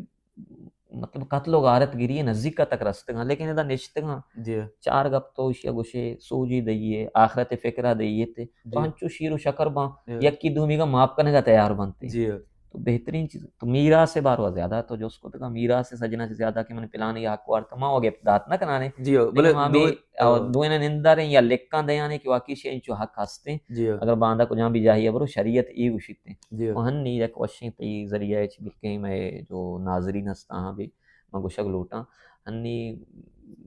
مطلب قتل و غارت گری نزیک تک رستگاں، لیکن ادا نشتگاں۔ جی۔ چار گپ تو اشی ءَ گوشے، سوجی دئیے، آخرت فکرہ دئیے تے۔ تو جی۔ ہنچو شیر و شکر باں، جی۔ یکی دومیگا معاف کنگا تیار بنتے۔ جی۔ تو بہترین چیز، تو میراث باروا زیادہ تو جست کتگا، میراث سجنا چہ زیادہ کہ من پلانی حق وارتا، ما وگے دات نہ کنانے۔ جی، لیکن بلے ما ہمیں، دو، آ، دوئیناں ننداریں یا لکھاں دیانے کہ واقعی شے انچو حق ہستیں۔ جی۔ اگر باندا کجام بھی جاہی برو شریعت ای گوشیتے۔ جی۔ و ہنی یک وشیں تئی ذریعہ چ بلکیں میں جو ناظرین ہستاں ہاں بھی، ما گوشگ لوٹاں۔ ہنی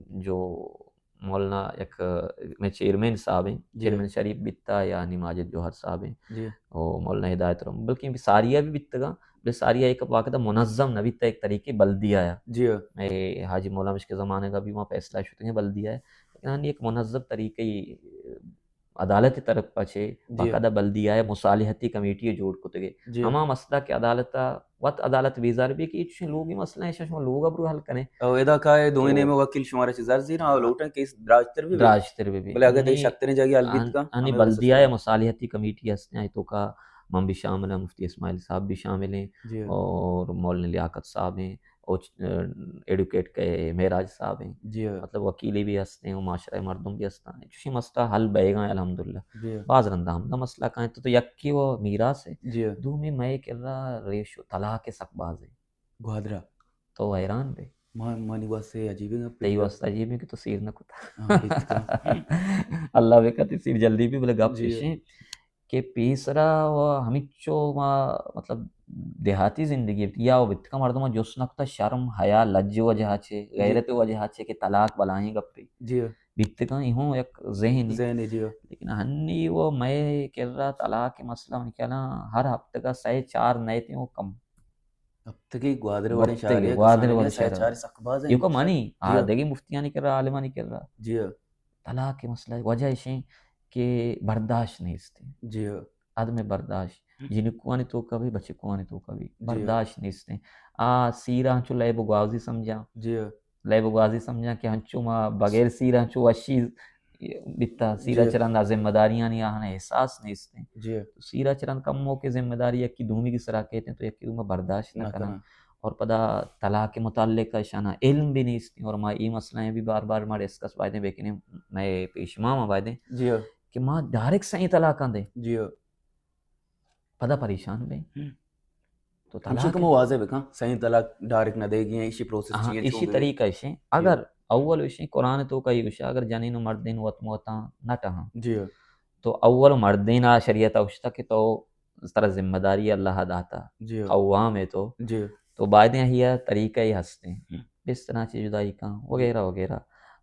جو مولانا یک، مئے چیئرمین صاحب ایں، جی۔ چیئرمین شریف بیتا یا نی ماجد جوہر صاحب ایں، جی۔ او مولانا ہدایت رحم، بلکہ بھی ساریا بھی بیتگا، بلے ساریا ایک باقاعدہ منظم نہ بیتا، ایک طریقے بلدی آیا۔ جی۔ مئے حاجی مولانا مشک زمانے کا بھی وہاں فیصلہ شدہ ہیں بلدی آیا، لیکن ہنی ایک منظم طریقے عدالت طرف پچے جی۔ باقاعدہ بلدی آیا، مصالحتی کمیٹی جوڑ کتگے۔ جی۔ ہما مسئلہ کہ عدالت وت عدالت بیزار بی کہ چشیں لوگی مسئلہ ہیں، شما لوگ ابرو حل کنے۔ او ادا کائے دوئیں تو نیمے وکیل شمارا چہ زر زیراں، او لوٹاں کیس دراجتر بی بی۔ دراجتر بی بی۔ بلے اگر تئی یعنی شتریں جاگہ حل بیت ان-، کا، انی ہمیں بلدی آیا مصالحتی کمیٹی ہستیں، آئی توکا من بھی شامل ہوں، مفتی اسماعیل صاحب بھی شامل ہیں جی۔ اور مولانا لیاقت صاحب ہیں اور چ-، ایڈوکیٹ کے معراج صاحب ہیں۔ جی۔ مطلب وکیلی بھی ہستیں اور معاشرہ مردم بھی ہستیں۔ چشیں مسئلہ حل بئیگا الحمدللہ۔ جی۔ باز رندا ہمدا مسئلہ کائیں تو، تو یکی و میراث ہے۔ جی۔ دومی مئے کرا ریش و طلاق سک باز ہے۔ گوادرا۔ تو حیران بے۔ ما، مانی واسطے عجیبیں گپ تئی ہے۔ واسطہ عجیبیں کہ تو سیر نہ کتا۔ ہاں، بیت کن۔ اللہ بکا تئی سیر جلدی بی، بلے گپ جی۔ ایشیں کہ پیسرا و ہمچو ما، مطلب، دیہاتی زندگی بیت، یا و بیت کا مردم جست نہ کتا، شرم، حیا، لج وجہ چے، جی۔ غیرت وجہ چے کہ طلاق بلائیں گپے۔ جی۔ بیت کا ایہوں یک ذہن۔ ذہن، جی۔ لیکن ہنی و مئے کرا طلاق مسئلہ من خیالا ہر ہفتہ کا سہ چار نئے تے و کم۔ ہفتگی گوادر وڑیں ہفتگی شہرے، گوادر وڑیں شہرے۔ چار سک باز ہیں۔ یکو منی، آ جی۔ دگی مفتیانی کرا، عالمانی کرا۔ جی۔ طلاق مسئلہ وجہ اشیں کہ برداشت نیست۔ جی۔ عدم برداشت۔ ہم۔ جنکوانی توکا بھی، بچکوانی توکا بھی۔ جی۔ برداشت نیست۔ آ سیرا ہنچو لیب و گوازی سمجھا۔ جی۔ لیب و گوازی سمجھا کہ ہنچو ما بغیر سیرا ہنچو وشی بیتا، سیرا جی۔ چرند آ ذمہ داریانی آہاں احساس نیستیں۔ جی۔ تو سیرا چرند کمو کہ ذمہ داری یکی دومی کی سرا کہتے ہیں تو یکی دوما برداشت نہ نہ کناں۔ کناں۔ اور پدا طلاق کے متعلق اشانا علم بھی نیستیں اور ما یہ مسئلہ ہیں بھی بار بار ما ڈسکس بایدیں بکنیں، میں پیش ما ما بایدیں جی۔ کہ ما ڈائریکٹ سائیں طلاقاں دیں۔ جی۔ پدا پریشان بیں۔ ہم۔ تو ہمشی طلاق کہ ما واضح بکن، سائیں طلاق ڈائریکٹ نہ دے گی ہیں، ایشی پروسیس ہاں، چی ہے، ایشی چون بی؟ طریقہ ایشی۔ جی۔ اگر اول ایشی قرآن تو کا ہی گوشا، اگر جنین و مردین وت موتاں نہ ٹہاں۔ جی۔ تو اول مردین آ شریعت اوشتا کہ تو ترا ذمہ داری اللہ داتا۔ جی۔ قوام ہے تو۔ جی۔ تو بایدیں ہی طریقہ ہی ہستیں۔ ہم۔ بستراں چی جدائی کاں وغیرہ وغیرہ۔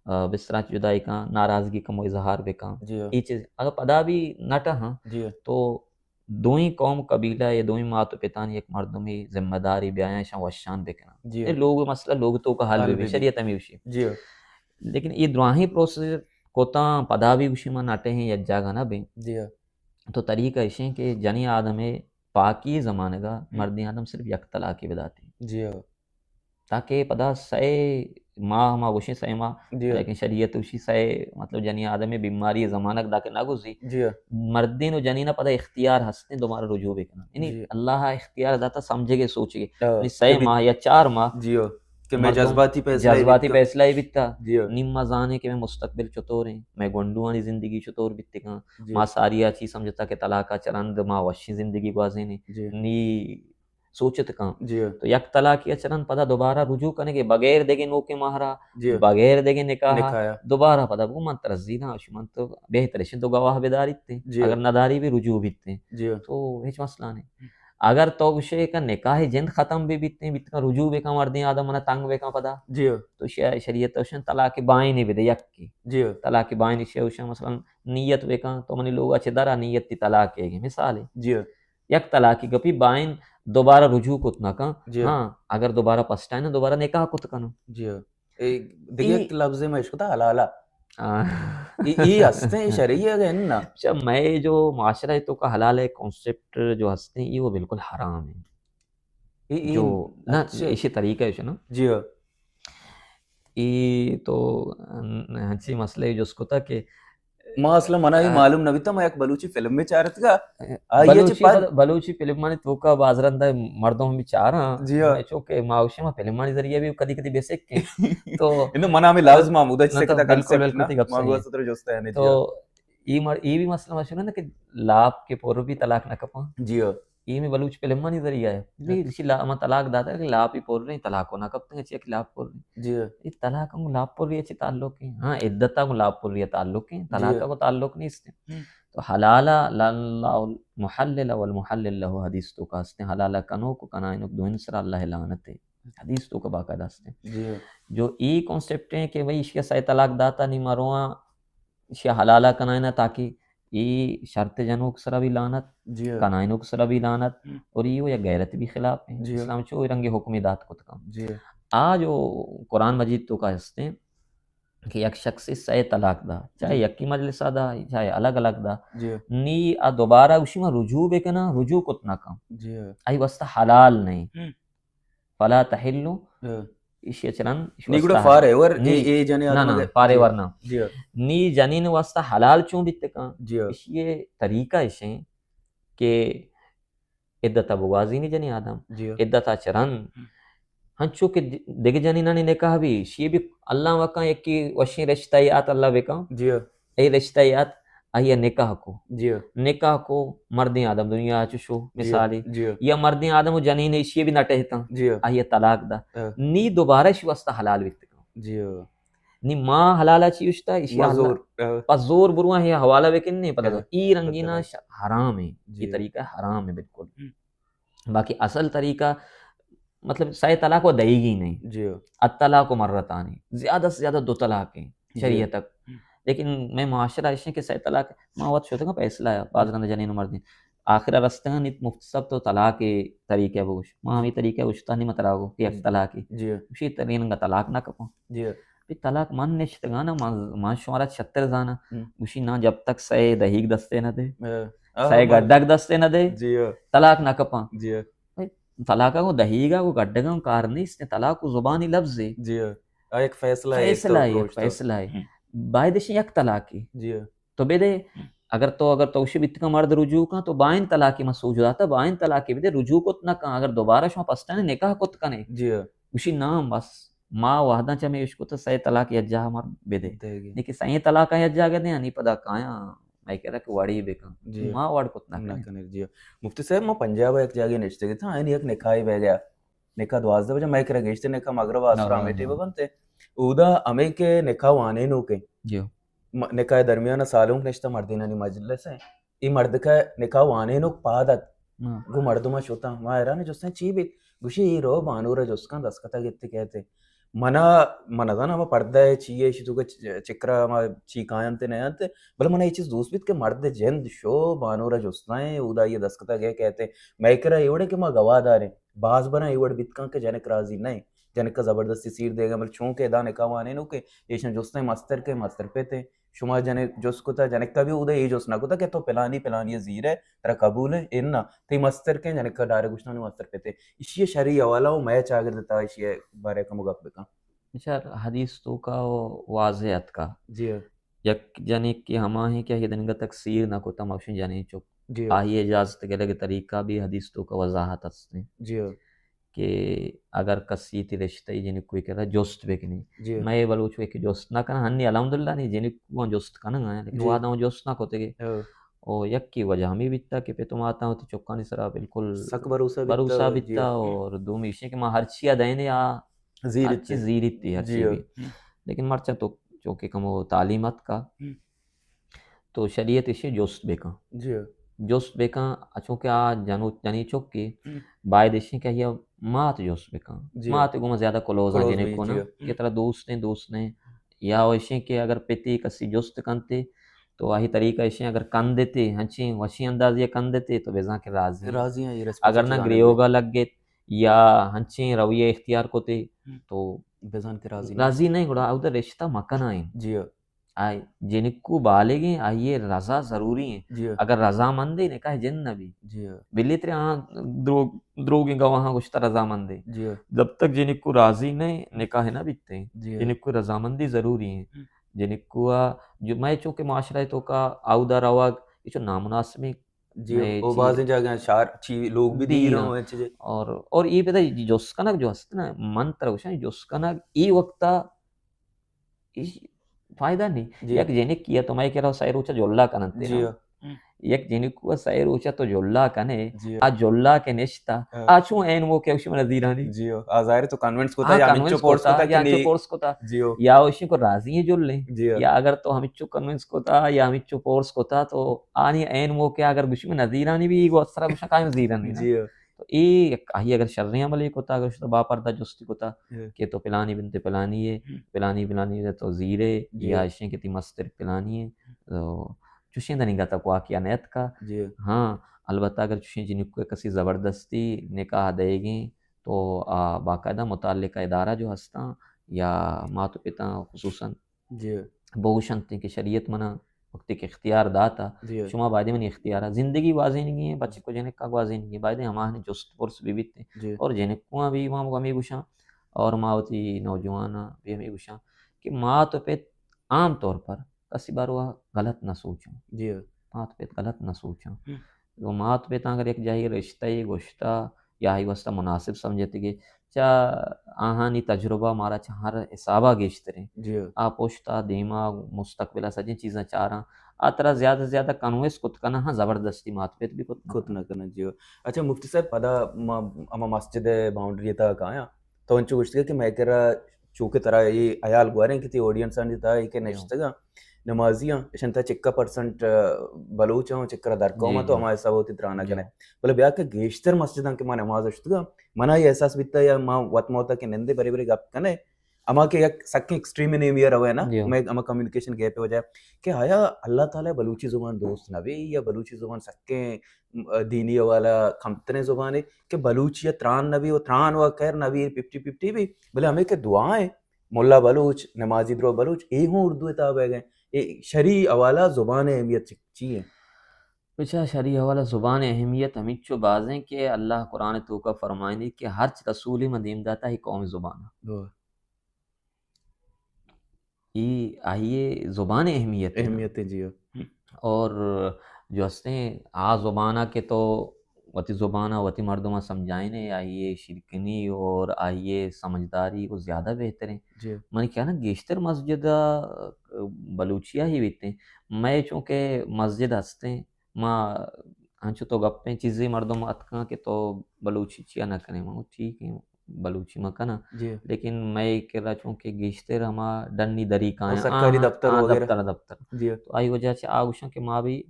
آ، بستراں چی جدائی کاں، ناراضگی کمو اظہار بکاں۔ جی۔ یہ چیز اگر پدا بھی نہ ٹہاں جی۔ تو دوئیں قوم قبیلہ یا دوئیں مات و پتانی یک مردمی ذمہ داری بیاں شان وشان بکناں۔ جی۔ یہ لوگ مسئلہ لوگ تو کا حل حل بھی بھی۔ شریعت ہمیں وشی۔ جی۔ لیکن یہ دراہیں پروسیس کوتاں پدا بھی گوشی ما نہ ٹہیں یک جاگہ نہ بیں۔ جی۔ تو طریقہ ایشیں کہ جنی آدم پاکی زمانگا ہم۔ مردی آدم صرف یک طلاقی بداتی۔ جی۔ تاکہ پدا سئے ماہ، ما گوشیں سئے ماہ، جی۔ لیکن شریعت وشی سئے، مطلب، جنی آدم بیماری زمانگ دا کہ نہ گزی۔ جی۔ مردین و جنین پدا اختیار ہستیں دوبارہ رجوع بکنن۔ یعنی جی۔ اللہ اختیار داتا سمجھگے سوچگے۔ ہاں۔ یعنی سئے کہ بھی ماہ یا چار ماہ جی ہو۔ کہ میں مردم جذباتی فیصلہ ہی جذباتی بیتا۔ فیصلہ ہی بیتا۔ جی ہو۔ نی ما زانے کہ میں مستقبل چطور ہیں، میں گونڈوانی زندگی چطور بیتگاں۔ جی۔ ما ساری آ چیز سمجھتا کہ طلاقا چرند ما وشی زندگی گوازینے۔ جی۔ نی سوچت کن۔ جی۔ تو یک طلاقی ء چرن پدا دوبارہ رجوع کنگے بغیر دگہ نوکیں مہرا، جی۔ بغیر دگہ نکاح، نکاح۔ دوبارہ پدا بگو من ترا زیداں، اشی من تو بہتر اشیں تو گواہ بداریت ہیں۔ جی۔ اگر نداری بھی رجوع بیت ہیں۔ جی۔ تو ہچ مسئلہ نہیں۔ اگر تو گوشے کہ نکاح جند ختم بھی بیت ہیں، بیت کن رجوع بکن مردیں آدم منا تنگ بکن پدا۔ جی۔ تو شی-، شریعت اشن طلاق بائنی بدے یک کی۔ جی۔ طلاق بائنی شی اشن مثلاً نیت بکن تو منی لوگا چہ درا نیت تی طلاق ہے مثال ہے۔ جی۔ یک طلاقی گپی بائن دوبارہ رجوع کت نہ کن۔ جی۔ ہاں، اگر دوبارہ پسٹائن دوبارہ نکاح کت کن۔ جی۔ اے دگہ ای- یک لفظ میں اشکتا حلالہ۔ آ۔ ای، ای ہستے ہیں شرعی ہے کہ نہ؟ اچھا، میں جو معاشرہ ہے تو کا حلال ہے کانسیپٹ جو ہستے ہیں یہ وہ بالکل حرام ہے۔ ای، ای، جو نہ اچھا۔ ایشی طریقہ ہے نا؟ جی ہاں۔ ای تو ہنچی مسئلہ ہے جو اس کو تھا کہ ما اصلاً منا ہی آ۔ معلوم نہ بیتا، ما یک بلوچی فلم میں چارت کا۔ آ، یہ بلوچی چی پد؟ بل-، بلوچی فلم مانی توکا باز رندا مردم ہم چاراں۔ جی ہاں۔ میں چونکہ ما اوشے ما فلمانی ذریعے بھی کدی کدی بیسک کے۔ تو انو منا ہمیں لفظ ما مدد نہ سے تو کتا بالکل، کانسیپٹ بالکل نا، تھی گپ ما صحیح گوا ہے۔ ستر جوستا ہے نہیں تو جی ہاں۔ یہ مر-، یہ بھی مسئلہ مشہور ہے نا کہ لاپ کے پور بھی طلاق نہ کپاں۔ جی ہاں۔ یہ میں بلوچ فلمانی ذریعہ ہے۔ جی۔ اسی لا-، ما طلاق داتا ہے کہ لاپ ہی پور رہی، طلاق کو نہ کپتے ہیں، چیک لاپ پور رہی۔ جی ہاں۔ یہ طلاق کو لاپ پوری اچھی تعلق ہے۔ ہاں، عدت کو لاپ پوری تعلق ہے، طلاق جی۔ کو تعلق نہیں اس نے۔ ہم۔ تو حلالہ لعن اللہ المحلل والمحلل له حدیث تو کا ہستے، حلالہ کنوک و کنائنوک دوئیں سرا اللہ لعنت ہے۔ حدیث تو کا باقاعدہ ہستے۔ جی۔ جو ای کانسیپٹ ہے کہ بھئی اشیا سئے طلاق داتا نی مرواں، اشیا حلالہ کنائنا تاکہ ای شرط جنوک سرا بھی لعنت، جی۔ کنائنوک سرا بھی لعنت، ہم۔ اور یہ یا غیرت بھی خلاف ہے۔ جی۔ اسلام چو رنگ حکم دات کت کم۔ جی۔ آ جو قرآن مجید تو کا ہستے، کہ یک شخص سئے طلاق دا، چاہے جی۔ یکی مجلس دا، چاہے الگ الگ دا، جی۔ نی آ دوبارہ اسی ما رجوع بکنا، رجوع کت نہ کن۔ جی۔ آئی واسطہ حلال نہیں۔ ہم۔ فلا تحل، ہاں۔ اسی اچرن، اسی نی گڑا واسطہ فار حلال۔ ایور، نی، اے، اے جنے نہ، آدم نہ، اگر، فار جی۔ ایور نہ۔ جی۔ نی جنین واسطہ حلال چون بیت کن؟ جی۔ اسی طریقہ اشیں کہ عدت ء بگوازینی جنی آدم۔ جی۔ عدت ء چہ رند ہم۔ ہنچو کہ دگہ جنینانی نکاح بھی، شی بھی اللہ وکاں یکی وشیں رشتہ یات اللہ بکاں۔ جی۔ اے رشتہ یات آئی نکاح کو۔ جی۔ نکاح کو مردیں آدم دنیا چشو جی۔ مثالی۔ جی۔ یا مردیں آدم و جنین ایشی بھی نہ ٹہتاں۔ جی۔ آئی طلاق دا۔ ہاں۔ نی دوبارہ شی واسطہ حلال بیت کاں۔ جی۔ نی ما حلالا چی اشتا، ایشی ما حلال-، زور، ہاں۔ پس زور برواں ہے حوالہ بکن نہیں پتہ۔ ہاں۔ ای رنگینا پتہ۔ ش-، حرام ہے۔ جی۔ یہ طریقہ حرام ہے بالکل۔ ہم۔ باقی اصل طریقہ، مطلب، سئے طلاق و دئیگی نہیں۔ جی۔ الطلاق و مرتانی، زیادہ سے زیادہ دو طلاق ہیں جی۔ شریعت تک۔ ہم۔ لیکن میں معاشرہ ایسے کہ سئے طلاق، ما وقت شدگا فیصلہ ہے، باز رند جنین و مردین۔ آخر رستگا نیت مفتی صاحب تو طلاق طریقہ بگوش۔ ما ہمیں طریقہ گوشتا نہیں متراغو کہ یک جی۔ طلاقی۔ جی۔ اسی طریقہ طلاق نہ کپاں۔ جی۔ پہ طلاق من نشتگانا، من، من شمارا شتر زانا۔ ہم۔ گوشی نا جب تک سئے دہیگ دستے نہ دے۔ ہاں۔ سئے ہاں، گڈک دستے نہ دے۔ جی ہاں۔ طلاق نہ کپاں۔ جی ہاں۔ بھئی، طلاق کو دہیگا کو گڈگا کار نہیں، اس نے طلاق کو زبانی لفظ ہے۔ جی ہاں۔ آ، ایک فیصلہ ہے، ایک فیصلہ تو ہے، گوشت۔ فیصلہ ہے۔ ہم۔ باید اش یک طلاقی۔ جی۔ تو بدے، اگر تو، اگر تو گوشی بیت کن مرد رجوع کن، تو باین طلاقی مسوج داتا، باین طلاقی بدے، رجوع کت نہ کن۔ اگر دوبارہ شما پسٹانی نکاح کت کنے، جی۔ گوشی نام بس، ما وحداں چہ ہمے اش کت سئے طلاق یک جاہ مر بدے۔ دیگی۔ لیکن سئے طلاق یک جاہ دے، انی پدا کایاں مئے کرا کہ وڑی بکن۔ جی۔ ما وڑ کت نہ نہ کنے۔ کنے، جی۔ مفتی صاحب، ما پنجاب یک جاگے نشتگ اتاں، آئین یک نکاحی بہ گیا۔ نکاح دوازدہ بجے، مئے کرا گیشتر نکاح مغرب آسرا ہاں، ہمیٹی ہاں۔ ببنت۔ اودا ہمے کہ نکاح وانینوک ایں۔ جی۔ م-، نکاح درمیان سالونک نشتہ مردینانی مجلس ایں۔ ای مردکا نکاح وانینوک پاد ات۔ ہاں۔ گو مردم شتاں۔ ما حیران جستیں چی بیت؟ گوشی ای رو بانور جست کن دستخطا گتی کہتے۔ منا، من نزاناں ہما پردہ ء چی ء ایشی توکا چ-، چکرا ہما چی کاینت نہ انت، بلے منا اے چیز دوست بیت کہ مرد جند شو بانور ء جستائیں، اودا یہ دستخطا گئے کہتے۔ مئے کرا اے وڑیں کہ ما گواہ داریں، باز براں اے وڑ بیت کن کہ جنک راضی نہ انت، جنک ء زبردستی سیر دیگا، بلے چونکہ ادا نکاح وانینوک ایں، ایشاں جستائیں مستر کہ مستر پت ایں، شما جنک جست کتا، جنک ء بھی اودا اے جست نہ کتا کہ تو پلانی پلانی ء زیر ئے، ترا قبول ایں، انا، تئی مستر کہ جنک ء ڈائریکٹ گوشتانی مستر پت ایں۔ ایشی ء شرعی حوالہ و مئے چاگرد تا ایشی ء بارے کمو گپ بکن۔ بچار، حدیث توکا و واضح اتکا۔ جی۔ یک جنک کہ ہما ہیں کہ آئی دنگا تک سیر نہ کتا، موشن جنین چک۔ جی۔ آئی اجازت گلگ طریقہ بھی حدیث توکا وضاحت ہستیں۔ جی۔ کہ اگر کسی تی رشتہ ای جنکوی کرا جست بکنی۔ جی۔ مئے بلوچ وے کہ جست نہ کنا، ہنی الحمدللہ نی جنکو جست کنگا ہیں، لیکن جی۔ وہداں جست نہ کتگے۔ ہاں۔ او یکی وجہ ہمیں بیتا کہ پت و ماتاں وتی چکانی سرا بالکل سک بھروسہ بیتا، بھروسہ جی۔ بیتا اور دومی ایشیں کہ ما ہرچی ء دئینے آ زیریت۔ ہرچی زیریت تی، ہرچی جی۔ بھی۔ لیکن مرچاں تو چونکہ کمو تعلیم اتکا، ہم۔ تو شریعت ایشی جست بکن۔ جی۔ جست بکن، چونکہ آ جنو-، جنی چکی ہم۔ باید ایشی کہ آئی مات جست بکن۔ جی۔ مات گوما زیادہ کلوز ہیں کلوز جنک بھی، کو نا، جی۔ کہ ترا دوست ہیں، دوست نہیں۔ یا ایشی کہ اگر پتی کسی جست کنتے، تو آہی طریقہ ایشی اگر کندتے، ہنچیں وشی اندازی کندتے، تو بزاں کہ راضی ہیں۔ راضی ہیں، یہ ریسپانس اگر نہ جانے گریوگا لگت، یا ہنچیں رویہ اختیار کتے، ہم۔ تو بزاں کہ راضی نہیں۔ راضی نہیں، گڑا اودا رشتہ مکنائیں۔ جی۔ آئی جنکو بالغیں، آئی رضا ضروری ہیں۔ جی۔ اگر رضا مندے نکاح جند نہ بی۔ جی۔ بلی ترے آں دروگ، دروگیں گواہاں گوشتا رضا مندے۔ جی۔ جب تک جنکو راضی نہیں، نکاح نہ بیتے۔ جی۔ جنکو رضا مندی ضروری ہیں۔ ہم۔ جنکو آ، جو مئے چونکہ معاشرہ توکا اودا روگ، یہ چو نامناسبیں جی، مئے او چی-، بازیں جاگہ شہر چی لوگ بھی دی دیر رہا ہوں۔ اور، اور یہ پتہ جست کنگ جو ہست نا، من ترا گوشاں جست کنگ ای وقتا ای فائدہ نہیں۔ جی۔ یک جنک کیا تو مئے کرا سئے روچا جلا کننتے جی۔ نا۔ یک جنکو سئے روچا تو جلا کنے، جی۔ آ جلا کہ نشتا، ہاں۔ آ چون این موقع اوشی من زیرانی۔ جی، آ ظاہر تو کنونس کتا ہاں، یا کنونس ہمچو فورس کتا، کتا کہ یا ہمچو نہیں۔ فورس کتا۔ جی۔ یا اوشی کو راضی ہیں جلیں۔ جی۔ یا اگر تو ہمچو کنونس کتا یا ہمچو فورس کتا تو آنی این موقع اگر گوشی من نزیرانی بھی گو اثر گوشا قائم زیرانی نا۔ جی۔ تو اے یک آئی اگر شریں عملے کتا، اگر شتا با پردہ جستی کتا جی۔ کہ تو پلانی بنت پلانی ہے، ہم۔ پلانی پلانی ہے تو زیرے جی۔ یا اشیں کہ تی مستر پلانی ہے۔ تو چوشیں دنی گتا کو واقعہ نیت کا۔ جی۔ ہاں، البتہ اگر چوشیں جنکو کسی زبردستی نکاح دئیگیں تو آ باقاعدہ متعلقہ ادارہ جو ہستاں یا مات و پتاں خصوصاً جی۔ بگوشنت کہ شریعت منا وقتی کہ اختیار داتا، جی۔ شما باید منی اختیارا زندگی گوازینگی ہیں، بچک و جنکا گوازینگی ہیں، باید ہماہنی جست پرس بی بیت۔ جی۔ اور جنکواں بھی ما ہمیں گوشاں اور ما وتی نوجواناں بھی ہمیں گوشاں کہ مات و پت عام طور پر کسی باروا غلط نہ سوچاں۔ جی۔ مات پت غلط نہ سوچاں۔ ہم۔ تو مات پت اگر یک جاہی رشتہ ای گوشتا یا ہی واسطہ مناسب سمجھتے گے، چا آہانی تجربہ مارا چا ہر حسابا گیشتریں۔ جی۔ آ پشتا دیما مستقبلا سجیں چیزاں چاراں۔ آ ترا زیادہ زیادہ کنوینس کت کناں، ہاں زبردستی مات پت بھی کت نہ کت نہ کناں، جی۔ اچھا مفتی صاحب، پدا ما ہما مسجد باؤنڈری تا کایاں۔ تو انچو گوشتگے کہ مئے کرا چونکہ ترا اے حیال گوریں کہ تی آڈینس آنی تہا اے کہ جی۔ نشتگاں نمازیاں، اشان تہا چکا پرسنٹ، آ، بلوچ آں، چکا درکوم جی، آں، تو جی۔ ہما حساب وتی تران ءَ جی۔ کنے۔ بلے بیا کہ گیشتر مسجداں کہ ما نماز ءَ شتگاں، منا اے احساس بیتا یا ما وت موتا کہ نندے برے برے گپ کنے، ہما کہ یک سکیں ایکسٹریم نیمی ءَ روئے نا، جی۔ مئے ہما کمیونیکیشن گیپ ءِ وجہ کہ آیا اللہ تعالی بلوچی زبان دوست نہ بی یا بلوچی زبان سکیں، م، دینی حوالہ کمتریں زبانے کہ بلوچی ءَ تران نہ بی و تران و خیر نہ بی، ففٹی ففٹی بی، بلے ہمیں کہ دعا ہیں ملا بلوچ، نمازی درو بلوچ، اے ہوں اردو ءِ تہا بئیگ ءَ انت۔ اے شرعی حوالہ زبان ءِ اہمیت چی، چی انت؟ بچا، شرعی حوالہ زبان ءِ اہمیت ہمینچو باز انت کہ اللہ قرآن ءِ توکا فرمائنی کہ ہرچ رسولے من دیم داتا ہے قوم زبان ءَ۔ واہ۔ ای آئی زبان اہمیت ہے نا۔ اہمیت ہے، جی ہاں۔ اور جو ہستیں آ زبان کہ تو وتی زبان وتی مردم سمجھائیں، آئی شیرکنی اور آئی سمجھداری کو زیادہ بہتر ہیں۔ جی۔ من کیا نا گیشتر مسجد بلوچیا ہی بیتے ہیں۔ میں چونکہ مسجد ہستیں، ما انچو تو گپیں چیزے مردم اتکاں کہ تو بلوچی چیا نہ کنے، من ٹھیک ہے، بلوچی ما کناں۔ جی۔ لیکن میں کرا چونکہ گیشتر ہما ڈنی دریکاں، سرکاری دفتر وغیرہ۔ دفتر، دفتر۔ جی۔ تو آئی وجہ سے آ گوشاں کہ ما بھی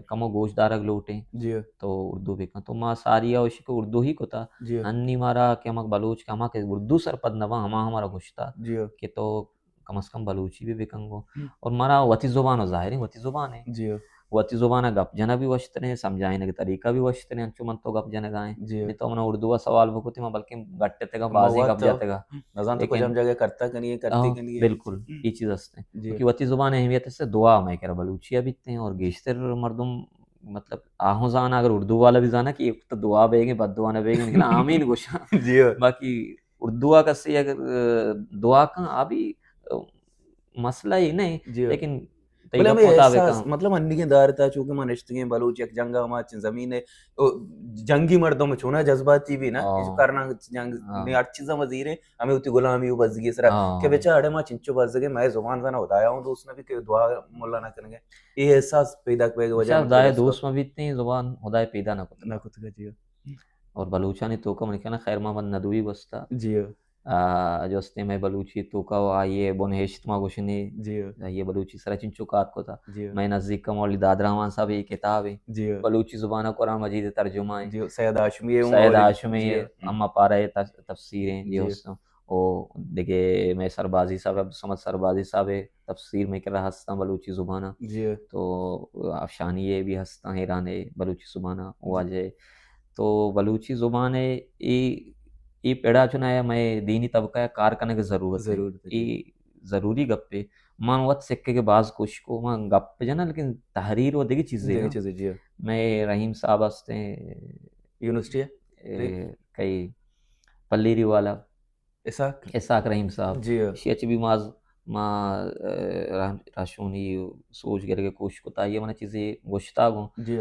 کمو گوش دارگ لوٹیں۔ جی۔ تو اردو بکن۔ تو ما ساری آوشی کہ اردو ہی کتا۔ جی۔ ہنی مارا کہ ہمک بلوچ کہ ہما کہ اردو سرپد نہ باں، ہما ہمارا گوشتا۔ جی۔ کہ تو کم از کم بلوچی بھی بکن گو۔ ہم۔ اور مارا وتی زبان و ظاہر ہے، وتی زبان ہے۔ جی۔ وتی زبان گپ جنا بھی وشتریں، سمجھائیں کہ طریقہ بھی وشتریں، انچو من تو گپ جنگائیں۔ جی۔ نہیں تو منا اردو سوال بکتے، ما بلکہ گٹتے گا، بازی گپ جاتے گا۔ نزان تو کجام جگہ کرتا کنی ہے، کرتی کنی ہے۔ بالکل، یہ چیز ہستے ہیں۔ جی۔ کیونکہ وتی زبان اہمیت سے دعا میں کرا بلوچی بیتے ہیں اور گیشتر مردم مطلب آہوں زانا، اگر اردو والا بھی زانا کہ ایک تو دعا بیگے، بد دعا نہ بیگے، لیکن آمین گوشاں۔ جی۔ باقی اردو آ کسے اگر دعا کن آ بھی مسئلہ ہی نہیں، جی۔ لیکن بلے ہمیں احساس، مطلب، انیگیں دار تا چونکہ ما نشتگیں بلوچ یک جنگا، ما چن زمین ہے، او جنگی مردم چونا جذباتی بھی نا، ہاں۔ کرنا جنگ، ہاں۔ ہر چیزا وزیر ہے، ہمیں ہوتی غلامی و بزگی سرا، ہاں۔ کہ بچا اڑے ما چنچو بزگے، میں زبان زانا خدایا ہوں دوست نہ بھی کہ دعا ملا نہ کنگے۔ یہ احساس پیدا کوئے وجہ خدایا دوست ما بیتے ہیں، زبان خدایا پیدا نہ کتا۔ نہ کتا، جی۔ اور بلوچانی توکا من کہنا خیر محمد ندوی بستا۔ جی۔ آ، جو ہستے میں بلوچی توکا و آئیے بنہشت ما گوشنے۔ جی۔ آئیے بلوچی سرا چنچو کار کتا۔ جی۔ میں نزدیک کم والی داد رحمان صاحب یہ کتاب ہے۔ جی۔ بلوچی زبان قرآن مجید ترجمہ ہے۔ جی۔ سید ہاشمی ہے، سید ہاشمی ہے، جی۔ اما پارہ تف-، تفسیر ہیں، جی۔ ہستاں۔ او دگہ میں سربازی صاحب، عبدالصمد سربازی صاحب ہے، تفسیر میں کرا ہستاں بلوچی زبان۔ جی۔ تو افشانی ہے بھی ہستاں، حیران ہے بلوچی زبان، جی۔ واجہ۔ تو بلوچی زبان ہے، ای، ای پڑا چنا ہے، میں دینی طبقہ کار کرنے کی ضرورت ہے۔ ضرورت ہے، جی۔ ای ضروری گپ ہے۔ من وت سکے کے باز کوشش کو، من گپ جنا، لیکن تحریر و دگہ چیزیں دگہ نا۔ چیزیں، جی۔ میں رحیم صاحب ہستے ہیں۔ یونیورسٹی ہے؟ اے، کئی پلیری والا۔ اسحاق؟ اسحاق رحیم صاحب۔ جی۔ شی اچ بھی ماز، ما، اے، راہ-، راہشونی سوچ گرگے کوشش کتا، یہ من چیزیں گوشتا گوں۔ جی۔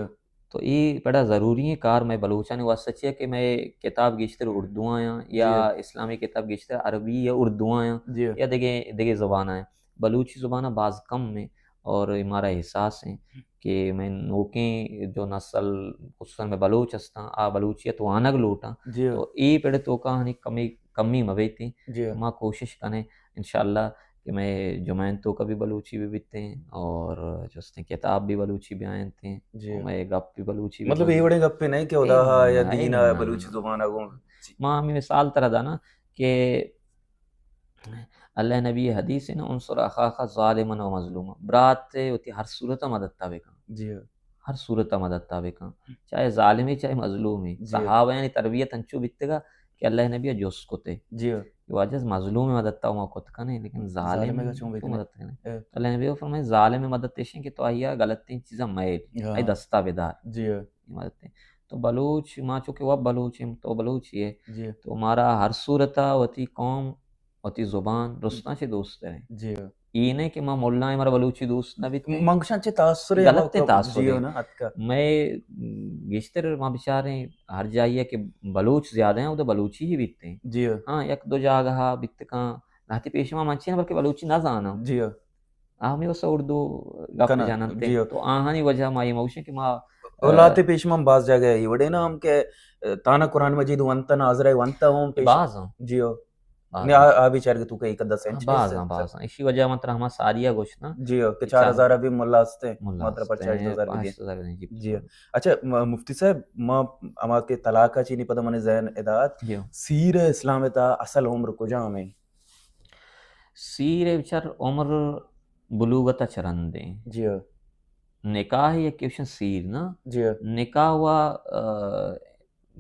تو ای پڑا ضروری ہیں کار میں بلوچانی واسطہ چیئے کہ میں کتاب گیشتر اردو آیاں یا جی۔ اسلامی کتاب گیشتر عربی یا اردو آیاں جی۔ یا دگہ، دگہ زبان آیاں۔ بلوچی زبان باز کم ہیں اور ہمارا احساس ہیں کہ میں نوکیں جو نسل خصوصاً میں بلوچ ہستاں، آ بلوچیت وانگ لوٹاں۔ جی۔ تو ای پڑے توکا ہنی کمی، کمی مبیتیں۔ جی۔ ما کوشش کنیں انشاءاللہ کہ میں جمعین توکا بھی بلوچی بھی بیتیں اور جستیں کتاب بھی بلوچی بھی آئیں تھیں۔ جی۔ اور میں گپ بھی بلوچی بھی مطلب، یہ بڑے گپے نہیں کہ خدا اے، ہا یا نہ، دین نہ، ہا نہ، بلوچی نہ۔ زبان آ گوں۔ جی۔ ما ہمیں مثال ترا دانا کہ اللہ نبی حدیث ہے نا، "انصر اخاک ظالما و مظلوما"، برات وتی ہر صورت مدد تا بکن۔ جی۔ ہر صورت مدد تا بکن، چاہے ظالمی چاہے مظلومی۔ جی۔ صحابہ یعنی تربیت انچو بیتگا کہ اللہ نبی جست کتے۔ جی۔ واجہ مظلوم مدد تا ما کت کنے، لیکن ظالم ظالم کا چون تو بکنے؟ مدد کنے۔ اے۔ اللہ نبی فرمائے ظالم مدد تیشیں کہ تو آیا غلطیں چیزاں میل، ہاں۔ آئی دستا بدار۔ جی۔ مدد تے۔ تو بلوچ، ما چونکہ وہ بلوچ ہیں، تو بلوچ ہی ہے۔ جی۔ تو ہمارا ہر صورتا وتی قوم، وتی زبان، رستاں چے دوست ہیں۔ جی۔ یہ نہیں کہ ما ملا ہیں، ہمارا بلوچی دوست نہ بیت۔ من گوشاں چے تاثر ہے، غلط ہے تاثر جی ہے۔ نا، اتکا۔ میں گیشتر ما بچاریں ہر جائی ہے کہ بلوچ زیادہ ہیں، ادھر بلوچی ہی بیتے ہیں۔ جی۔ ہاں، یک دو جاگہ بیت کاں، نہتی پیش ما منچی ہیں، بلکہ بلوچی نہ زاناں۔ جی۔ آ ہمیں واسطہ اردو گپ کنا، جاننتے۔ جی۔ تو آہانی وجہ ما یہ موشیں کہ ما، اور لاتے پیش من باز جاگہ ہے، وڑے نا ہم کہ، تانا قرآن مجید ونتا، ناظرہ ونتا ہوں پیش۔ باز ہوں۔ جی ہو۔ باز نے ہوں۔ آ، آ بیچار کے تو کئی کدا سینچ باز ہوں، باز ہوں۔ اسی وجہ من ترا ہما ساریا گوشت نا۔ جی ہو، کہ چار ہزار ابھی ملا ہستے۔ ملا ماترا پر ہستے، چار ہزار پانچ ہزار۔ جی، جی۔ جی۔ اچھا، م-، مفتی صاحب، ما، ہما کہ طلاق چینی پدا من ذہن ادات۔ جی۔ سیر اسلام تا اصل عمر کجا ہمیں؟ سیر بچار عمر بلوغت چرندیں۔ جی۔ نکاح یک کیوشن سیر نا۔ جی۔ نکاح و، آ،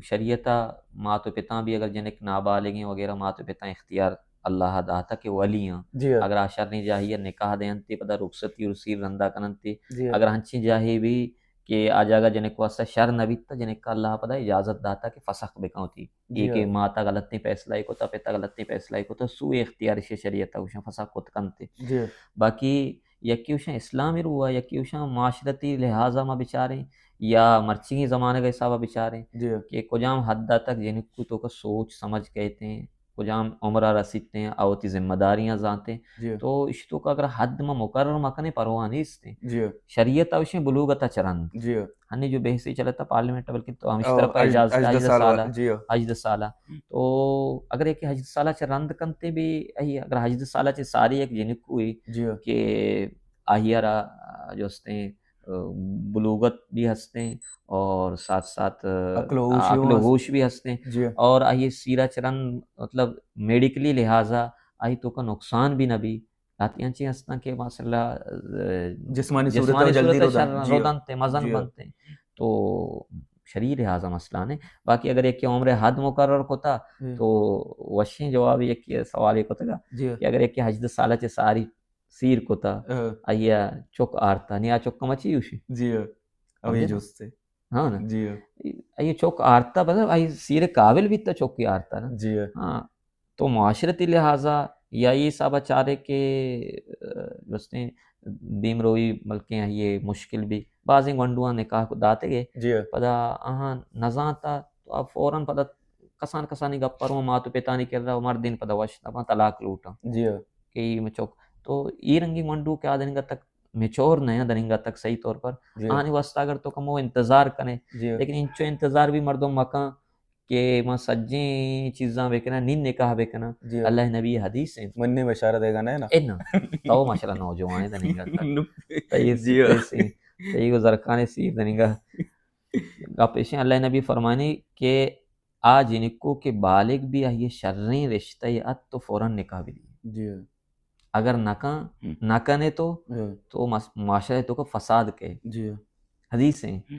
شریعت مات و پتاں بھی اگر جنک نابالغیں وغیرہ مات و پتاں اختیار اللہ داتا کہ ولی ہیں۔ جی۔ اگر آ شریں جاہی نکاح دینتے پدا رخصتی اور سیر رندا کننتے۔ جی۔ اگر ہنچیں جاہی بھی کہ آ جاگہ جنک واسطہ شر نہ بیتا، جنک ءَ اللہ پدا اجازت داتا کہ فسخ بکن وتی۔ جی اے کہ ہاں۔ ماتا غلطیں فیصلہ ءَ کتا، پتا غلطیں فیصلہ ءَ کتا، سوء اختیار شریعت ءَ گوشاں فسخ کت کنت۔ جی۔ باقی یکے گوشاں اسلامی رو ءَ، یکے گوشاں معاشرتی لحاظ ءَ ما بچاریں یا مرچیگیں زمانگ ءِ حساب ءَ بچاریں جی۔ کہ کجام حد ءَ تک جنکو توکا سوچ سمجھ کئیت ایں، کجام عمر ءَ رسیت ایں، آ وتی ذمہ داریاں زانت ایں۔ جی۔ تو اشی توکا اگر حد ما مقرر مکنیں پرواہ نیست ایں۔ جی۔ شریعت ءَ گوشیں بلوغ ءَ تا چہ رند۔ جی۔ ہنی جو بحثی چلتا پارلیمنٹ ءَ، بلکن تو ہمشتر او، پہ ہژ-، اجازت ہژدہ آئی سال سال ءَ۔ جی۔ ہژدہ سال ءَ۔ تو اگر یکے ہژدہ سال ءَ چہ رند کنت ایں بھی، اگر ہژدہ سال ءَ چہ ساری یک جنکوے جی۔ کہ آئی ءَ را جو ہست ایں، بلوغت بھی ہست ایں اور ساتھ ساتھ عقل و ہوش عقل و ہوش بھی ہست ایں جی۔ اور آئی سیر ءَ چہ رند مطلب میڈیکلی لحاظ ءَ آئی توکا نقصان بھی نہ بی۔ لہتے انچیں ہستاں کہ ماشاءاللہ، جسمانی صورت ءَ جلدی شر رودنت۔ جی۔ رودنت، مزن جی۔ بنت۔ تو شرعی لحاظ ءَ مسئلہ نہ۔ باقی اگر یکے عمر حد مقرر کتا جی۔ تو وشیں جواب یکے سوالے کتگا جی۔ کہ اگر یکے ہژدہ سال ءَ چہ ساری سیر کتا، ہاں۔ آئی ءَ چک آرتا، نی آ چک ءَ ما چی گوشیں؟ جی ہاں۔ اوی سمجھے نا؟ جست ایں۔ ہاں نا؟ جی ہاں۔ آئی ءَ چک آرتا، مطلب آئی سیر ءِ قابل بیتا، چک ئی آرتا نا۔ جی ہاں۔ ہاں۔ تو معاشرتی لحاظ ءَ یا اے حساب ءَ چارے کہ، آ، جستیں دیمروئی بلکیں آئی ءِ مشکل بی۔ بازیں گونڈواں نکاح کو داتگے۔ جی ہاں۔ پدا آہاں نزانتا تو آ فوراً پدا کسان کسانی گپ ءَ رو مات و پتانی کرا و مردین پدا وش نہ باں، طلاق لوٹاں۔ جی ہاں۔ کہ ای مچوک۔ تو ای رنگی گونڈو کہ آ دننگا تک میچور نہ ایں، دننگا تک صحیح طور پر۔ جی۔ آنی واسطہ اگر تو کمو انتظار کنے، جی۔ لیکن انچو انتظار بھی مردم مکن کہ ما سجیں چیزاں بکناں، نی نکاح بکناں۔ جی۔ اللہ نبی حدیث ایں۔ من نے اشارہ دے گا نہ نا۔ اے نا۔ تو ماشاءاللہ نوجوان ایں دننگا تک۔ نو۔ تو یہ جی۔ سیکھے سے، تو یہ زرکانے سیر دننگا۔ گپ ایش ایں، اللہ نبی فرمانی کہ آ جنکو کہ بالغ بی، آئی ءَ شریں رشتہ ءَ ات تو فوراً نکاح بدی۔ جی۔ اگر نہ کن، ہم۔ نہ کنے تو، ہم۔ تو مس-، معاشرہ توکا فساد کئے۔ جی۔ حدیث ایں، ہم۔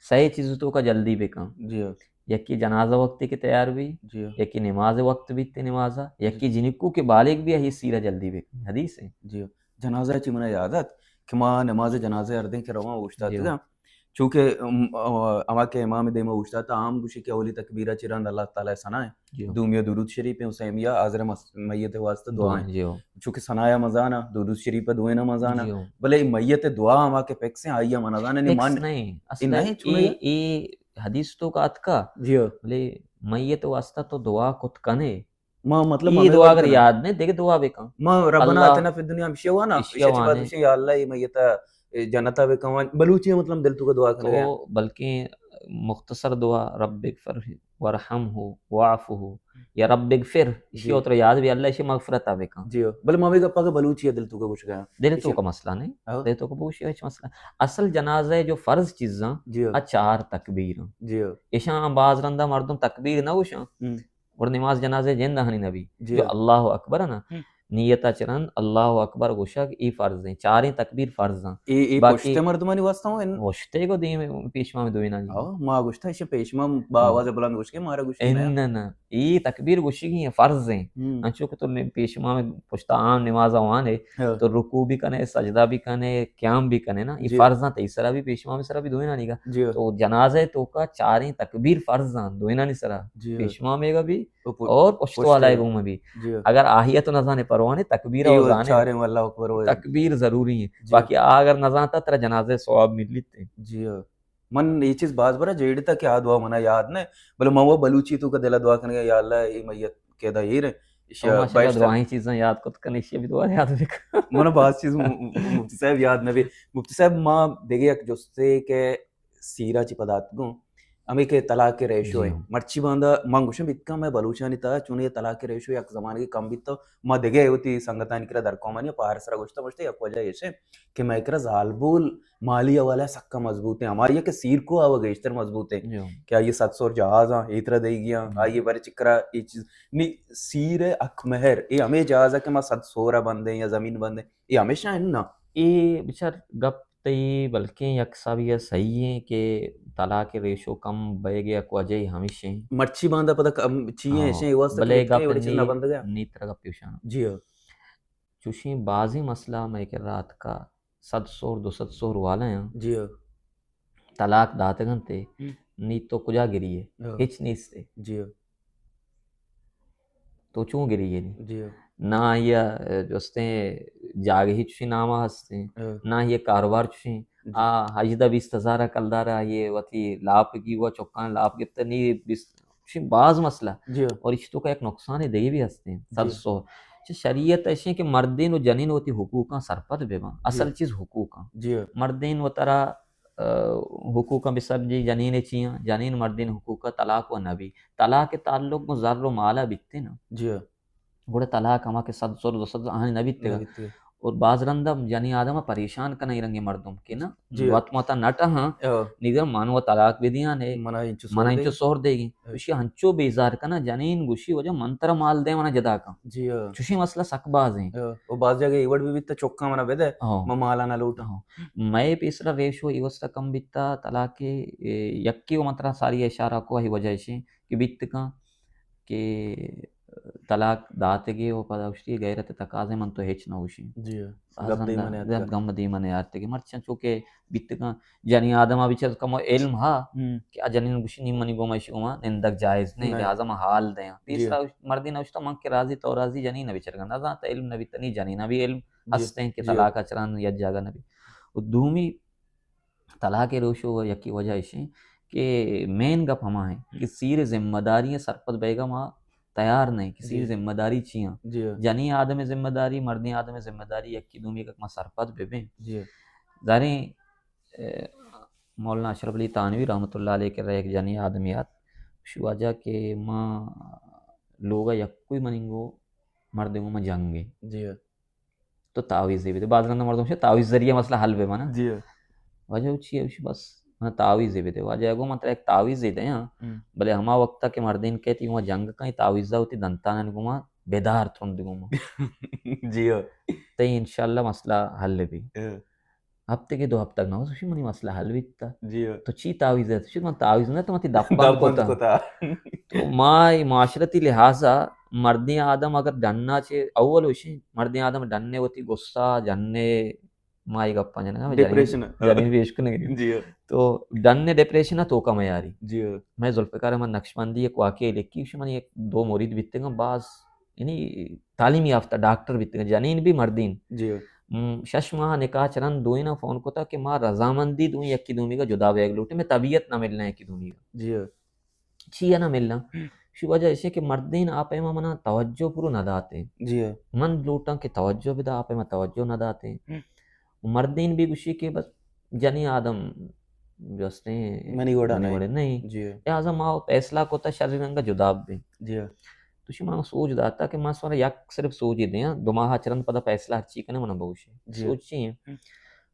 سئے چیز توکا جلدی بکن۔ جی۔ یکے جنازہ وقت کہ تیار بی، جی۔ یکے نماز وقت بیت نمازا، یکے جی۔ جنکو کہ بالغ بی، آئی سیر ءَ جلدی بکن۔ حدیث ایں۔ جی۔ جنازہ چی منا یاد ات کہ ما نماز جنازہ ہر دن کہ رواں اوشتاتگاں۔ جی۔ چونکہ، ام، آ، ہما کہ امام دیما اوشتاتا، عام گوشی کہ اولی تکبیرہ چی رند اللہ تعالی ثنا ایں۔ جی۔ دومیا درود شریف ایں، و سیمیا حاضر مس-، میت واسطہ دعا دعا ایں۔ جی۔ چونکہ ثنایا مزانا، درود شریف دوئینا مزانا۔ جی۔ بلے میت دعا ہما کہ فکس ایں، آئی منا زانا نہیں فکس مان-، نہیں۔ اصل اے نہیں، چونکہ اے، اے حدیث توکا اتکا۔ جی۔ بلے میت واسطہ تو دعا کت کنے۔ ما مطلب اے ہمیں دعا وقت اگر نا۔ یاد نہیں، دیگہ دعا بکن۔ ما ربنا اللہ آتنا فی الدنیا ہمشی ہوا نا، اشیا ہمشی چی بات وانے۔ ہمشی یا اللہ، اے میتا، اے جنتا بکن۔ بلوچی مطلب دل توکا دعا کنگا۔ تو بلکیں مختصر دعا، رب اغفر وارحمہ واعف عنہ یا رب اغفر، اشی جی۔ اترا یاد بی، اللہ اشی مغفرتا بکن۔ جی۔ بلے ما ہمیں گپا کہ بلوچی دل توکا گوشگا۔ دل جی۔ توکا مسئلہ نہیں۔ ہاں۔ دل توکا بوشی ہچ مسئلہ۔ اصل جنازہ جو فرض چیزاں، جی۔ آ چار تکبیر۔ جی۔ اشاں باز رندا مردم تکبیر نہ گوشاں۔ ہم۔ گڑا نماز جنازہ جند ہنی نبی۔ جی۔ جو اللہ اکبر نا، ہم۔ نیت چہ رند اللہ اکبر گوشگ، ای فرض ایں، چاریں تکبیر فرض ایں۔ اے، اے باقی پشت مردمانی واسطہ ہوں ان؟ پشتے گو دیم پیش امام دوینانی۔ ہاں، ما گوشتا، ایشی پیش امام با ہاں۔ آواز بلند گوشگے، مارا گوشگے ان نہ۔ نہ، نہ۔ ای تکبیر گوشگی ایں، فرض ایں۔ ہم۔ انچو کہ تو نے-، پیش امام پشتا عام نماز وانے، ہاں۔ تو رکوع بھی کنے، سجدہ بھی کنے، قیام بھی کنے نا، ای جی۔ فرض ایں، تی سرا بھی پیش امام سرا بھی دوینانی گا۔ جی۔ تو جنازہ توکا چاریں تکبیر فرض ایں، دوینانی سرا۔ جی۔ پیش امام گا بھی او پو-، اور پشت پشت والے ہے۔ گوم بھی۔ جی۔ اگر آہیت نہ زانے پروانے، تکبیر اے او وہ زانے۔ چاریں اللہ اکبر وہ۔ تکبیر ضروری ایں۔ جی۔ باقی آ اگر نہ زانتا ترا جنازہ ثواب ملیت۔ جی۔ من اے چیز باز برا جیڑتا کہ آ دعا منا یاد نہ، بلے من وہ بلوچی توکا دلا دعا کنگا، یا اللہ، اے میت کہ ادا ایر ایں، ایشی تو ماشاءاللہ بہشت۔ دعائیں چیزاں یاد کت کن، ایشی بھی دعا یاد بکن۔ منا باز چیز م-، م-، مفتی صاحب یاد نہ بی۔ مفتی صاحب، ما دیگه یک جستے کہ سیرا چی پدا اتگوں، ہمے کہ طلاق ریشو جی۔ ایں۔ مرچی باندا من گوشم بیت کن مئے بلوچانی تہا چون اے طلاق ریشو یک زمانگے کم بیت تو ما دگہ وتی سنگتانی کرا در قومانی پار سرا گوشتا، گوشتا یک وجہ ایش ایں کہ مئے کرا زالبول مالی حوالہ سکا مضبوط ایں، ہماری کہ سیر کو آوا گیشتر مضبوط ایں جی۔ کہ آئی صد سور جہاز آں، اے ترا دئیگی آں، ہم۔ آئی بارے چکرا اے چیز نی سیر حق مہر، اے ہمے جہاز ایں کہ ما صد سورا بندیں یا زمین بندیں، اے ہمیشہ ایں نا۔ اے بچار گپ تئی بلکیں یک حسابی ءَ صحیح ایں کہ طلاق ریشو کم بئیگ ءِ یک وجہے ہمیش ایں۔ مرچی باندا پدا کم چی ایں، ہاں، ایشیں اے واسطہ بلے کہ گپ بڑے چنا نی، بندگ ایں۔ نی ترا گپے گوشاں۔ جی ہاں۔ چوشیں بازیں مسئلہ مئے کرا اتکا، صد سور، دو سد سور والا ایں۔ جی ہاں۔ طلاق داتگ انت، ہم۔ نی تو کجا گری ئے؟ ہاں۔ ہچ نیست۔ جی۔ تو چون گری ئے نی؟ جی۔ نہ آئی ءَ جستیں جاگہی چوشیں نام ءَ ہستیں، ہاں۔ نہ آئی ءَ کاروبار چوشیں۔ جی۔ آ ہژدہ بیست ہزار ءَ کلدار ءَ آئی ءَ وتی لاپ گی و چکاں لاپ گپتہ نی بیست، چوشیں باز مسئلہ۔ جی۔ اور ایشی توکا یک نقصان دگہ بھی ہستیں۔ جی۔ سر سو چہ شریعت ایشیں کہ مردین و جنین وتی حقوقاں سرپد بہ باں۔ اصل جی۔ چیز حقوقاں۔ جی۔ مردین و ترا ءَ، حقوقاں بہ سمجھی، جنین ءِ چیاں، جنین مردین حقوق ءَ طلاق و نہ بی۔ طلاق ءِ تعلق گوں زر و مال ءَ بیتے نا۔ جی۔ گڑا طلاق ہما کہ صد سر، دو سد آہانی نہ بیتگ۔ نہ بیتگ۔ اور باز رند ءَ جنین آدم ءَ پریشان کناں اے رنگیں مردم کہ نا، جی۔ وت متا نہ ٹہاں، ہاں۔ نی دگہ من و طلاق بدیاں نے، منا انچو منا سہر انچو دیگی۔ سہر دیگی۔ ہاں۔ ایشی انچو بیزار کناں، جنین گوشی وجہ من ترا مال دے منا جدا کن۔ جی ہاں۔ چوشیں مسئلہ سک باز ہیں۔ ہاں۔ و باز جگہ اے وڑ بھی بیتا چکاں منا بدے، ہاں۔ من مالا نہ لوٹاں۔ ہاں۔ مئے پیسرا ریشو اے واسطہ کم بیتا، طلاق ءِ، اے، یکے و من ترا ساری اشارہ کو، آئی وجہ ایشیں کہ بیت کن کہ طلاق داتگے و پدا گوشتی غیرت ءِ تقاضے من تو ہچ نہ گوشیں۔ جی۔ باز گپ رندا دیما نیاتکا۔ گپ گم دیما نیارتگے۔ مرچاں چونکہ بیت کن جنین آدم ءَ بچار کمو علم ہا ہم۔ کہ آ جنین گوشی نی منی گوما ایشی گوما نندگ جائز نہیں، نہیں۔ لہذا من حال دیاں۔ جی۔ پیسرا مردین ءَ گوشتا من کہ راضی تو راضی، جنین ءَ بچار گندا زانت علم نہ بیت، نی جنین ءَ بھی علم جی۔ ہستیں کہ جی۔ طلاق ءَ چران یک جاگہ نہ بی۔ و دومی طلاق ءِ روشو یکی وجہ ایشیں کہ مین گپ ہما ہیں کہ سیر ذمہ داری ءَ سرپد بیگا ما تیار نہیں کہ سیر جی۔ ذمہ داری چی ہیں۔ جی۔ جنین آدم ذمہ داری، مردین آدم ذمہ داری، یکی دومی گپ ما سرپد ببیں۔ جی۔ ظاہریں، اے، مولانا اشرف علی تھانوی رحمت اللہ علیہ کہ یک جنین آدمی آت، شو واجہ کہ ما لوگا یکوئی مننگو مردمو ما جنگیں۔ جی۔ تو تعویذے بدے۔ باز رندا مردم شے تعویذ ذریعہ مسئلہ حل بہ مانا۔ جی۔ واجہ چی ہے؟ بس من تعویذے بدے۔ واجہ گو من ترا ایک تعویذے دیاں، ہم۔ بلے ہما وقتا کہ مردین کہتی گوما جنگ کن، تعویذا وتی دنتانن گوما بدار ترند گوما۔ جی ہاں۔ تئی انشاءاللہ مسئلہ حل بی۔ ہاں۔ ہفتے کے دو ہفتہ نہ ہو، منی مسئلہ حل بیتا۔ جی ہاں۔ تو چی تعویذ ہے؟ تو من تعویذ نہ، تو من تی دپ بند دپ بند کتا۔ کتا۔ تو ما اے معاشرتی لحاظا مردین آدم اگر ڈنا چے اول ہوشی، مردین آدم ڈنے وتی غصہ، جنے ما اے گپاں جنگا، ڈپریشن۔ جنین، جنین پیش کنگے۔ جی ہاں۔ تو ڈن ڈپریشن توکا میاری۔ جی ہاں۔ میں ذوالفقار احمد نقشبندی ایک واقعہ لکھی، شمن ایک دو مرید بیتگاں، باز یعنی تعلیم یافتہ ڈاکٹر بیتگاں، جنین بھی مردین۔ جی۔ ہم، شش ماہ نکاح چرند دوئینا فون کتا کہ ما رضامندی دوئیں یکی دومی کا جدا بیگ لوٹے، میں طبیعت نہ ملنا یکی دومی کا۔ جی۔ چی ہے نہ ملنا؟ ہم۔ شو وجہ ایشے کہ مردین آ پیما منا توجہ پورو نہ داتے۔ جی۔ من لوٹاں کہ توجہ بدا، آ پیما توجہ نہ داتے۔ ہم۔ مردین بھی گوشی کہ بس جنین آدم جو ہستیں منی وڑا منی نہیں۔ وڑے نہیں۔ جی۔ لہذا ما فیصلہ کتا شری رنگا جدا بیں۔ جی۔ تو شما سوج داتا کہ ما سوارا یک صرف سوجی دیاں، دو ماہ چرند پدا فیصلہ ہرچی کنے منا بگوشے۔ جی۔ سوج چی ہیں؟ ہم۔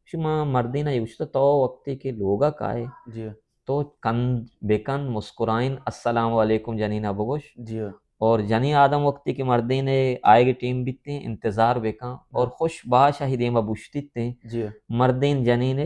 شما مردینا یہ گوشتا تو وقتی کہ لوگا کائے، جی۔ تو کند بکن، مسکرائن، السلام علیکم جنینا بگوش۔ جی۔ اور جنین آدم وقتی کہ مردین آئے گے ٹیم بیتیں، انتظار بکن اور ہم۔ خوش باش ہی دیما بوشتیتیں۔ جی۔ مردین جنین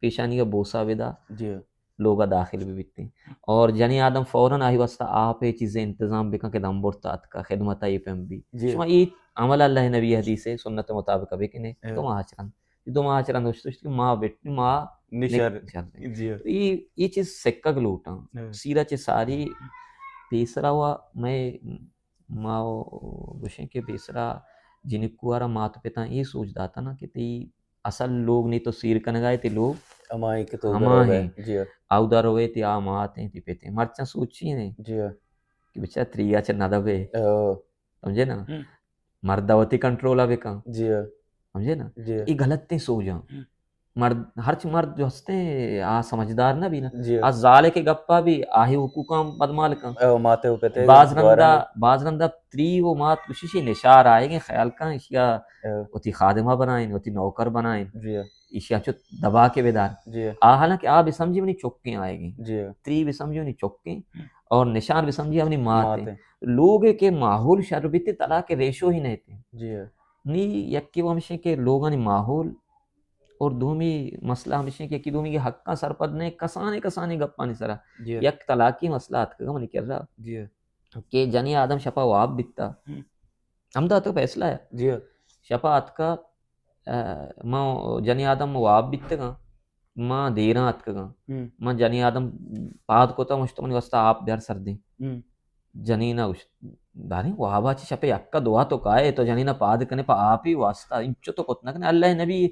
پیشانی کا بوسا بدا۔ جی۔ لوگا داخل بھی بیتیں۔ اور جنین آدم فوراً آئی واسطہ آپ اے چیزیں انتظام بکن کہ دم برتا اتکا خدمت آئی پیم بھی۔ جی۔ شما اے عمل اللہ نبی حدیث ہے، سنت مطابق بکنے۔ اے۔ تو ما چرن۔ دو ماہ چرند اوشت، اوشت کہ ما بٹ، ما نشر۔ نشر۔ جی۔ تو اے، اے چیز سکگ لوٹاں۔ ہاں۔ سیرا چہ ساری پیسرا وا میں ما گوشیں کہ پیسرا جنکوارا مات پتاں اے سوچ داتا نا کہ تئی اصل لوگ نی تو سیر کنگا ہے، تئی لوگ ہما ہیں کہ تو ہما درو ہیں۔ جی۔ اودا روے تئی آ مات ہیں، تئی پت ہیں۔ مرچاں سوچی ہیں۔ جی۔ کہ بچا تریا چہ نہ دبے۔ او۔ سمجھے نا؟ ہم۔ مرد وتی کنٹرول ءَ بکن۔ جی۔ سمجھے نا؟ جی۔ اے غلطیں سوجاں۔ ہم۔ مرد، ہرچ مرد جو ہستے، آ سمجھدار نہ بی نا۔ جی۔ آ زالے کے گپا بھی آہی حقوقاں بدمال کن۔ او ماتے و پتے باز رندا، باز رندا تری و مات کششی نشار آئے گے خیال کن، اشیا او۔ وتی خادمہ بنائیں، وتی نوکر بنائیں۔ جی۔ ایشی ءَ چو دبا کے بدار۔ جی۔ آ حالانکہ آ بسمجھی منی چکیں آئے گی۔ جی۔ تری بسمجھی منی چکیں اور نشان بسمجھی منی مات مات ہیں۔ ہیں۔ لوگ کے ماحول شر بیتے، طلاق ریشو ہی نہیں تے۔ جی۔ نی یکی وہ ہمشیں کہ لوگانی ماحول اور دومی مسئلہ ہمشیں کہ یکی دومی کے حقاں سرپد نہیں، کسانے کسانے گپانی سرا۔ جی۔ یک طلاقی مسئلہ آتکگا منی کرا۔ جی۔ کہ جنی آدم شپا واب بیتا۔ ہم۔ ہمدا تو فیصلہ ہے۔ جی۔ شپا آتکا، ا، ما جنی آدم واب بیتگاں۔ ما دیراں اتکگاں، ہم۔ ما جنی آدم پاد کتا، مشت منی واسطہ آپ بیار سردیں۔ ہم۔ جنین ءَ گوشت، داریں وابا چہ شپ یکا دعا تو کائے، تو جنین ءَ پاد کنے پہ آپی واسطہ، انچو تو کت نہ کنے۔ اللہ نبی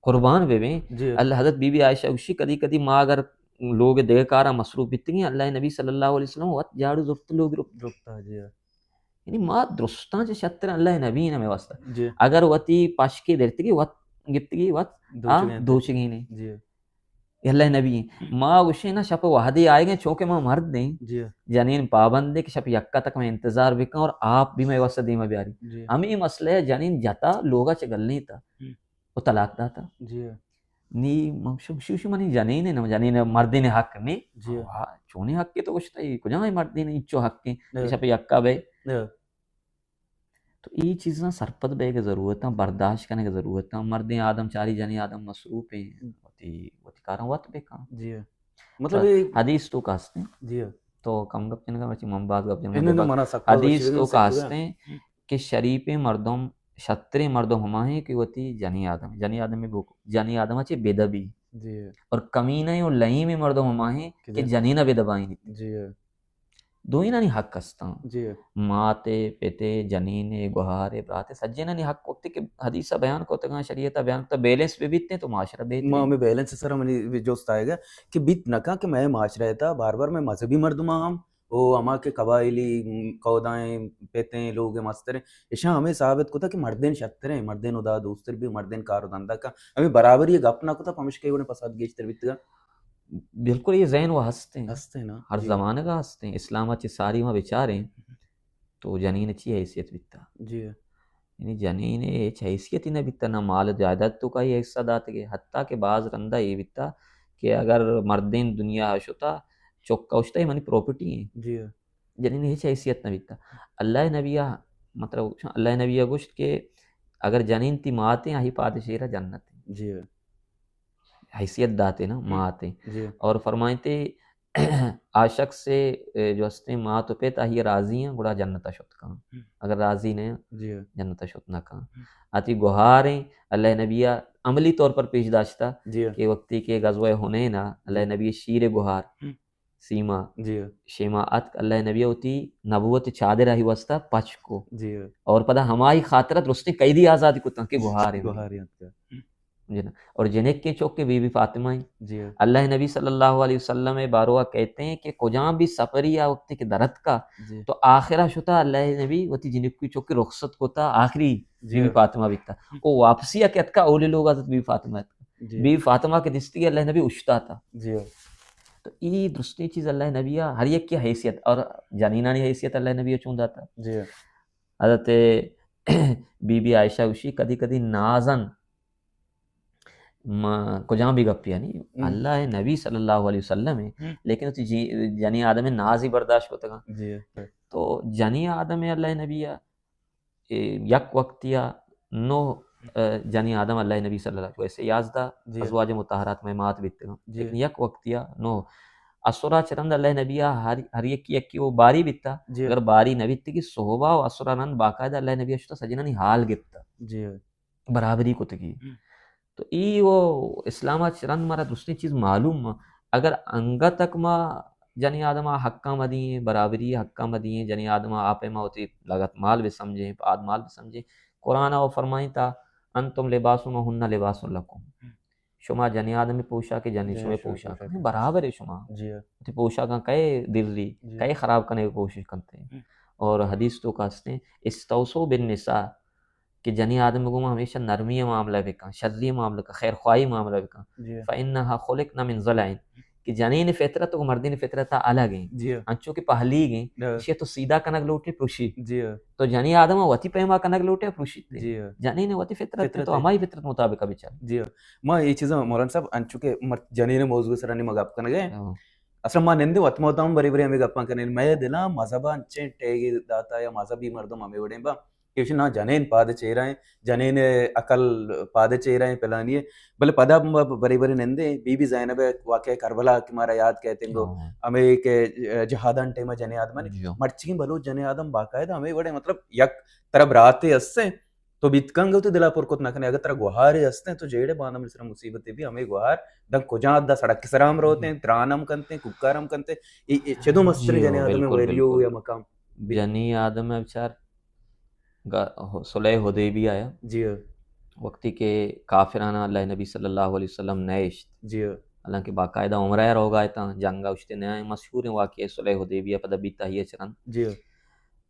قربان بہ بیں۔ جی۔ اللہ، حضرت بی بی عائشہ گوشی، کدی کدی ما اگر لوگ دگہ کاراں مصروف بیتگیں، اللہ نبی صلی اللہ علیہ وسلم وت جاڑو زرت لوگ رو۔ زرتا، جی۔ یعنی ما درستاں چہ شتر اللہ نبی نہ میں واسطہ۔ جی۔ اگر وتی پشکے درتگی وت گپتگی وت آ دوچگیں۔ دوچگینے۔ جی۔ اللہ نبی ہیں۔ ما گوشیں نا شپ وحدی آئے گئے، چونکہ ما مرد ہیں۔ جی۔ جنین پابند ہے کہ شپ یکا تک میں انتظار بکن اور آپ بھی میں واسطہ دیما بیاری۔ جی۔ ہمیں مسئلہ ہے، جنین جتا لوگا چہ گلیں تا۔ ہم۔ و طلاق داتا۔ جی۔ نی من شو-، شو-، شو منی جنین ہے، نہ جنین ہے، مردین حق نی۔ جی۔ ہاں، چونی حق کے تو گوشتا ہے، کجا ہے مردین انچو حق کے، ہاں۔ شپ یکا بے۔ ہاں۔ تو ای چیزاں سرپد بے کے ضرورت ہیں، برداشت کرنے کی ضرورت ہیں۔ مردین آدم چاری، جنین آدم مصروف ہیں، وتی، وتی کاراں وت بے کان۔ جی۔ مطلب تو یہ حدیث تو کاستے ہیں۔ جی۔ تو کم گپ جنگا، مرچی من باز گپ جنگا۔ نہیں، نہیں، بات۔ منا سک حدیث تو کاستے ہیں۔ کہ شریفیں مردم، شتریں مردم ہما ہیں کہ وتی جنی آدم، جنی آدم میں بو-، جنی آدم چے بدبی۔ جی۔ اور کمینہ اور لئیم مردم ہما ہیں کہ کہ جن- جنین بدبائیں۔ جی۔ دوئینانی حق ہستاں۔ جی۔ ماتے، پتے، جنینے، گہارے، براتے، سجینانی حق ہوتے کہ حدیثہ بیان کو تگاں، شریعتہ بیان کو، بیلنس بھی بیتے تو معاشرہ بیتے۔ ما ہمیں بیلنس سر منی جوست آئے گا کہ بیت نکا کہ میں معاشرہ تا بار بار میں مذہبی مردم ہم او ہما کہ قبائلی، م، کودائیں، پتیں، لوگ مستریں، اشاں ہمیں ثابت کتا کہ مردین شتریں، مردین ادا دوستر بھی، مردین کار و دندا کا، ہمیں برابری گپ نہ کتا، پمشکے وڑیں فساد گیشتر بیتگا۔ بالکل، یہ ذہن وہ ہستیں۔ ہستیں نا۔ ہر جی۔ زمانگا ہستیں۔ اسلام چہ ساری ما بچاریں تو جنین چی حیثیت بیتا؟ جی۔ یعنی جنین ہچ حیثیتی نہ بیتا، نہ مال جائیداد تو کا یہ حصہ داتے گے، حتیٰ کہ بعض رندا یہ بیتا کہ اگر مردین دنیا شتا، چکا اشتا، یہ منی پراپرٹی ہیں۔ جی۔ جنین ہچ حیثیت نہ بیتا۔ اللہ نبی آ-، مطلب، اللہ نبی آ گوشت کہ اگر جنین تی مات ہیں، آہی پاد شیرا جنت ہیں۔ جی۔ حیثیت داتے نا، ہم۔ مات ہیں۔ جی۔ اور فرمائیں تے، آ شخص سے، اے، جو ہستے مات و پت آہی راضی ہیں، گڑا جنت شت کان۔ ہم۔ اگر راضی نہیں، جی۔ جنت شت نہ کان۔ ہم۔ آتی گوہار ہیں، اللہ نبی آ عملی طور پر پیش داشتا جی۔ کہ وقتی کہ غزوہ حنین آ، اللہ جی۔ نبی شیر گوہار، ہم۔ سیما، جی۔ شیما اتک، اللہ نبی ہوتی نبوت چادر آہی واسطہ پچ کو۔ جی۔ اور پدا ہمائی خاطرہ درستیں قیدی آزادی کتن کہ گوہار ہیں۔ گوہار ہیں۔ جی نا۔ اور جنک کے چوک کے بی بی فاطمہ ہیں۔ جی۔ اللہ نبی صلی اللہ علیہ وسلم باروا کہتے ہیں کہ کجام بھی سفری یا وقت کے درت کا جی۔ تو آخرہ شتا اللہ نبی وتی جنک کی چوک کے رخصت کوتا آخری جی۔ بی بی فاطمہ بیتا۔ او واپسی آ کہ اتکا اولی لوگ حضرت بی بی فاطمہ اتکا۔ جی۔ بی بی فاطمہ کے دستی اللہ نبی اشتا تھا۔ جی۔ تو ای درستیں چیز اللہ نبی ہر یک کی حیثیت اور جنینانی حیثیت اللہ نبی چون داتا۔ جی۔ حضرت بی بی عائشہ گوشی کدی کدی نازن ما کجام بھی گپی یعنی ہم۔ اللہ نبی صلی اللہ علیہ وسلم ہے، ہم۔ لیکن اسی جی-، جنی آدم ناز ہی برداشت کو تکا۔ جی۔ تو جنی آدم اللہ نبی آ، اے، یک وقتیا نو، اے، جنی آدم اللہ نبی صلی اللہ علیہ وسلم، ویسے یازدہ جی۔ ازواج مطہرات میں مات بیتے ہیں۔ جی۔ لیکن یک وقتیا نو اسرا چرند اللہ نبی آ ہر، ہر یکی یکی وہ باری بیتا۔ جی۔ اگر باری نہ بیتی کہ صحبہ و اسرا رند باقاعدہ اللہ نبی اشتا سجنانی حال گپتا۔ جی۔ برابری کتگی۔ ہم۔ تو ای و اسلام ء چہ رند مارا درستیں چیز معلوم ما، اگر انگت تک ما جنی آدم ء حقاں ما دیئیں، برابری حقاں ما دیئیں، جنی آدم ء آپ ء ما وتی لگت مال بہ سمجھیں، پاد مال بہ سمجھیں، قرآن ء فرمائیں تا، انتم لباس و ہن لباس لکم۔ ہم۔ شما جنی آدم پوشاک، جنی جنی شما شما پوشاک۔ پوشاک۔ برابر ہے شما۔ جی۔ وتی پوشاکاں کئے دری، جی۔ کئے خراب کرنے کی کوشش کرتے ہیں۔ ہم۔ اور حدیث تو کا ہستے ہیں، استوصوا بالنساء، کہ جنی آدم گوما ہمیشہ نرمی معاملہ بکن، شری معاملہ بکن، خیر خواہی معاملہ بکن۔ جی۔ فإنها خلقن من ضلع، کہ جنین فطرت و مردین فطرت الگ ہیں۔ جی۔ انچو کہ پہلیگ ہیں، جی۔ اشی تو سیدھا کنگ لوٹے پروشی۔ جی۔ تو جنی آدم وتی پیما کنگ لوٹے پروشی۔ جی۔ جنین وتی فطرت فطرت تو ہے۔ ہمائی فطرت مطابق بچار۔ جی۔ ما یہ چیزاں مولانا صاحب انچو کہ مر-، جنین موضوع سر نی ما گپ کنگے۔ ہاں۔ اصلا ما نندے وت ما تام بری بری ہمیں گپاں کنیں۔ میں دلاں مذہب انچیں ٹیگے داتا یا مذہبی مردم ہمیں وڑیں با۔ کہ اشی نا جنین پاد چیرا ہیں، جنین عقل پاد چیرا ہیں، پلانی ہے۔ بلے پدا ما بری بری نندے، بی بی زینب واقعہ کربلا کہ مارا یاد کہتے ہیں گو، ہاں۔ ہمیں کہ جہادان ٹائم جنین آدم نے، جی۔ مرچی بلوچ جنین آدم باقاعدہ ہمیں وڑے مطلب یک طرف راتے ہستے، تو بیت کنگ ءَ وتی دل ءَ پر کت نہ کنے، اگر ترا گوھارے ہستیں، تو جیڑے باندا منی سرا مصیبتے بی، ہمے گوھار داں کجا حد ءَ سڑک ءِ سرا ہم روتیں، تران ہم کنتیں، کوکار ہم کنتیں، اے، اے چدو مستریں جنیں آدم ویلیو یا مقام۔ جنیں آدم ءَ بچار، گا-، صلح حدیبیہ ءَ، جی ہاں۔ وقتی کہ کافرانا اللہ نبی صلی اللہ علیہ وسلم نیشت، جی ہاں۔ حالانکہ باقاعدہ عمرہ ءَ روگا اتاں، جنگ ءَ اشتے نیائیں، مشہوریں واقعہ صلح حدیبیہ پدا بیتا ہی چرن۔ جی ہاں۔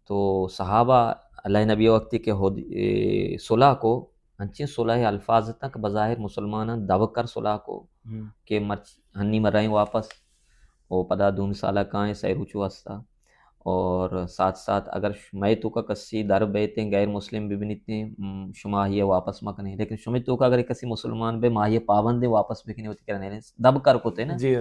تو صحابہ اللہ نبی وقتی کہ حد-، اے، صلح کو، انچیں صلح الفاظ اتاں کہ بظاہر مسلماناں دب کر صلح کو، ہم۔ کہ مرچ-، ہنی مرائیں واپس، و پدا دومی سالا کائیں سئے روچ واسطہ۔ اور ساتھ ساتھ اگر ش-، مئے توکا کسی در بیتیں، غیر مسلم ببنیتیں، م، شما آئی ءَ واپس مکنیں۔ لیکن شمے توکا اگر کسی مسلمان بے، ما آئی ءَ پابندیں واپس بکنیں، وتی کرا نیلیں۔ دب کر کتے نا۔ جی۔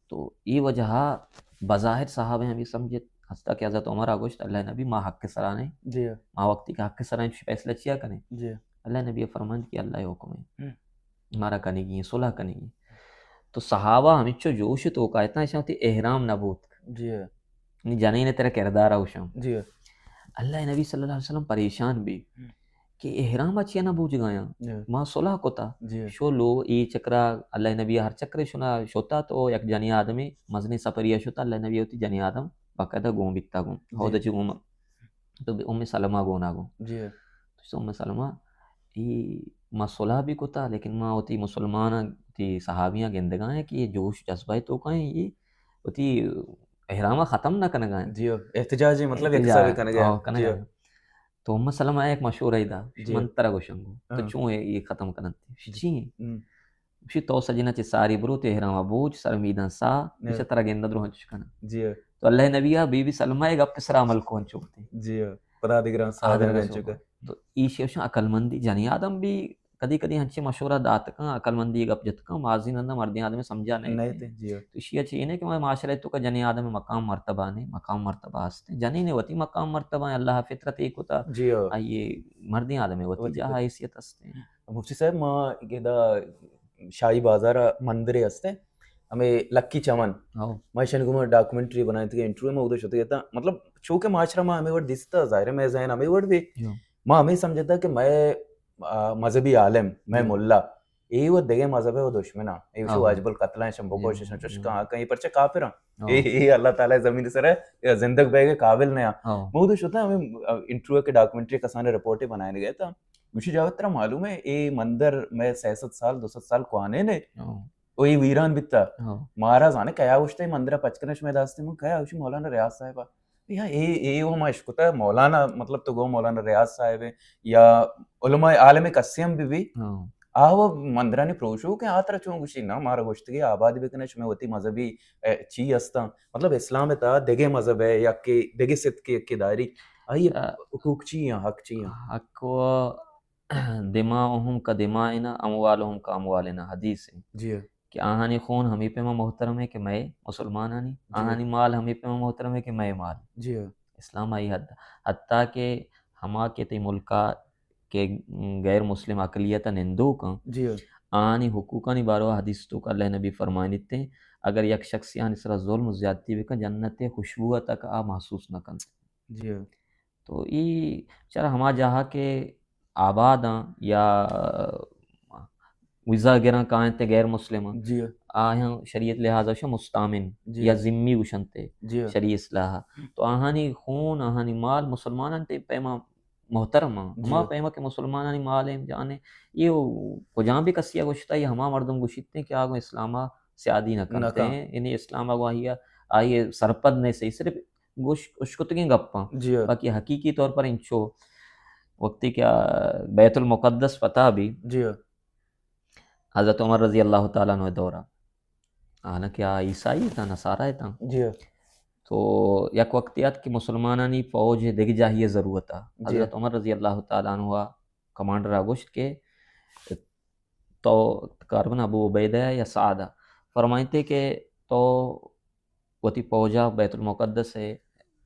تو ای وجہ بظاہر صحابہ ہمیں سمجھت، حتیٰ کہ حضرت عمر ءَ گوشت، اللہ نبی، ما حق سرا نیں۔ جی۔ ما وقتی کہ حق سرا نیں، فیصلہ چیا کنیں؟ جی۔ اللہ نبی فرمائند کہ اللہ ءِ حکم ہے۔ ہم۔ مارا کنگی ہیں، صلح کنگی۔ تو صحابہ ہمچو جوش توکا اتاں، ایشاں وتی احرام نہ بوت۔ جی۔ نی جنین ترا کردار اوشاں۔ جی۔ اللہ نبی صلی اللہ علیہ وسلم پریشان بی۔ ہم۔ کہ احرام ءَ چیا نہ بوجگایاں؟ جی۔ ما صلح کتا۔ جی۔ شو لو اے چکرا اللہ نبی ہر چکرے شنا شتا تو یک جنی آدمی مزنی سفری شتا، اللہ نبی وتی جنی آدم باقاعدہ گون بیتا گون۔ جی۔ ہود چی گون تو ام سلمہ گونا گون۔ جی۔ تو ام سلمہ، ای ما صلح بھی کتا، لیکن ما وتی مسلمان وتی صحابیاں گندگا ہیں کہ یہ جوش جذبہ توکا ہیں، یہ وتی احرام ختم نہ کنگا ہیں۔ جی، احتجاج مطلب یک احتجاج، حسابے کنگا ہیں۔ ہاں، کنگا جی۔ ہیں۔ تو ام سلمہ ءَ یک مشورہ ءَ دا، جی۔ من ترا گوشاں گو، تو ہاں۔ چون اے، اے ختم کننت؟ جی۔ چی؟ ہم۔ گوشی تو سجنا چہ ساری برو، تو احرام بوج، سر میدان سا، ہاں۔ گوشی ترا گندہ درو ہنچش کناں۔ جی۔ تو اللہ نبی ءَ بی بی سلمہ ءِ گپ سرا عمل کو انچو کتے۔ جی۔ پدا دگراں سا آدر دگراں انچو انچو کتے۔ تو ایشی اوشن عقل مندی، جنی آدم بھی کدی کدی ہنچیں مشورہ دات کن، عقل مندی گپ جت کن، مازی نندا مردیں آدم سمجھا نہیں نہیں تے۔ تے، جی۔ تو اشی چی نے کہ ہمارے معاشرہ توکا جنی آدم مقام مرتبہ نے، مقام مرتبہ ہست۔ جنی نے وتی مقام مرتبہ ہیں، اللہ فطرت ایک ہوتا۔ جی ہاں۔ آئیے مردیں آدم وتی وتی جاہ وتی۔ حیثیت ہست۔ مفتی صاحب، ما گدا شاہی بازار مندرے ہستے، ہمیں لکی چمن۔ ہاں۔ ما ایشانی گوما ڈاکومنٹری بنائیں تھے، انٹرویو میں ادھر شتے تھا۔ مطلب، چونکہ معاشرہ ما ہمیں وڑ دیستا، ظاہر ہے میں ذہن ہمیں وڑ بھی۔ ہاں۔ ما ہمیں سمجھتا کہ میں، آ، مذہبی عالم، میں ہاں۔ ملا، اے و دگہ مذہب ہے و دشمن ہاں۔ اے وشو ہاں۔ واجب القتل ہیں، شمبو ہاں۔ کوشش ہیں، چشکاں ہاں۔ ہاں، کہیں پرچہ کافر ہاں۔ ہاں۔ اے، اے اللہ تعالی زمین سر ہے، زندگ بے کے قابل نہیں ہاں۔ ہاں۔ ما ادھر شتا ہمیں، آ، انٹرویو کے ڈاکومنٹری کسانے رپورٹیں بنائے گئے تھا۔ گوشی جاوید ترا معلوم ہے، اے مندر میں سہ سد سال، دو سد سال کوانے نے، ہاں۔ او اے ویران بیتا۔ ہاں۔ مارا زانے کیا گوشتے مندر پچ کرنے شمے داستے من کیا گوشی مولانا ریاض صاحب۔ یا اے، اے وہ ما اشکتا مولانا، مطلب تو گو مولانا ریاض صاحب ہے یا علماء عالم کسیم بھی بھی۔ ہاں۔ آ وہ مندرانی پروشو کہ آ ترا چون گوشی نا، مارا گوشتگی آباد بکنے شمے وتی مذہبی، اے، چی ہستاں۔ مطلب اسلام تا دگہ مذہب ہے یا کہ دگہ صدقے کہ داری۔ آئی آ، حقوق چی ہیں، حق چی ہیں؟ حق و دماؤہم کا دمائنا، اموالہم کا اموالنا حدیث ہے۔ جی۔ کہ آہانی خون ہمیں پیما محترم ہے کہ مئے مسلمانانی، جی۔ آہانی مال ہمیں پیما محترم ہے کہ مئے مال۔ جی۔ اسلام آئی حد، حتیٰ کہ ہما کہ تی ملکا کہ غیر مسلم اقلیت نندوکاں، جی۔ آہانی حقوقانی باروا حدیث توکا اللہ نبی فرمائنیتے، اگر یک شخصی آہانی سرا ظلم و زیادتی بکن، جنت خوشبو تک آ محسوس نہ کنت۔ جی۔ تو ای چرا ہما جاہا کہ آباداں یا ویزا گراں کائنت غیر مسلم، جی۔ آہاں شریعت لحاظ اشاں مستامن جی۔ یا ذمی گوشنتے جی۔ شریعت اصلاح۔ تو آہانی خون، آہانی مال مسلمانان تے پیما محترم آں۔ جی۔ ہما پیما کہ مسلمانانی مال ہیں جانے، یہ کجام بھی کسی گوشتا، یہ ہما مردم گوشیتے کہ آگو اسلاما سیادی نہ نہ کرتے کن۔ ہیں، یعنی اسلام آگو آئی، آئی سرپد نہیں صحیح، صرف گوش، اشکتگیں گپاں۔ جی ہاں۔ باقی حقیقی طور پر انچو وقتی کہ بیت المقدس فتح بھی جی ہاں۔ حضرت عمر رضی اللہ تعالیٰ عنہ دورہ، حالانکہ آ عیسائی تھا، نصارہ تھا۔ جی ہاں۔ تو یک وقت یاد کہ مسلمانانی فوج دگہ جاہی ضرورت ہے۔ جی۔ حضرت عمر رضی اللہ تعالیٰ عنہ کمانڈر آ گوشت کہ تو کاربن ابو عبیدہ یا سعد فرمائیتے کہ تو وتی پوجا بیت المقدس ہے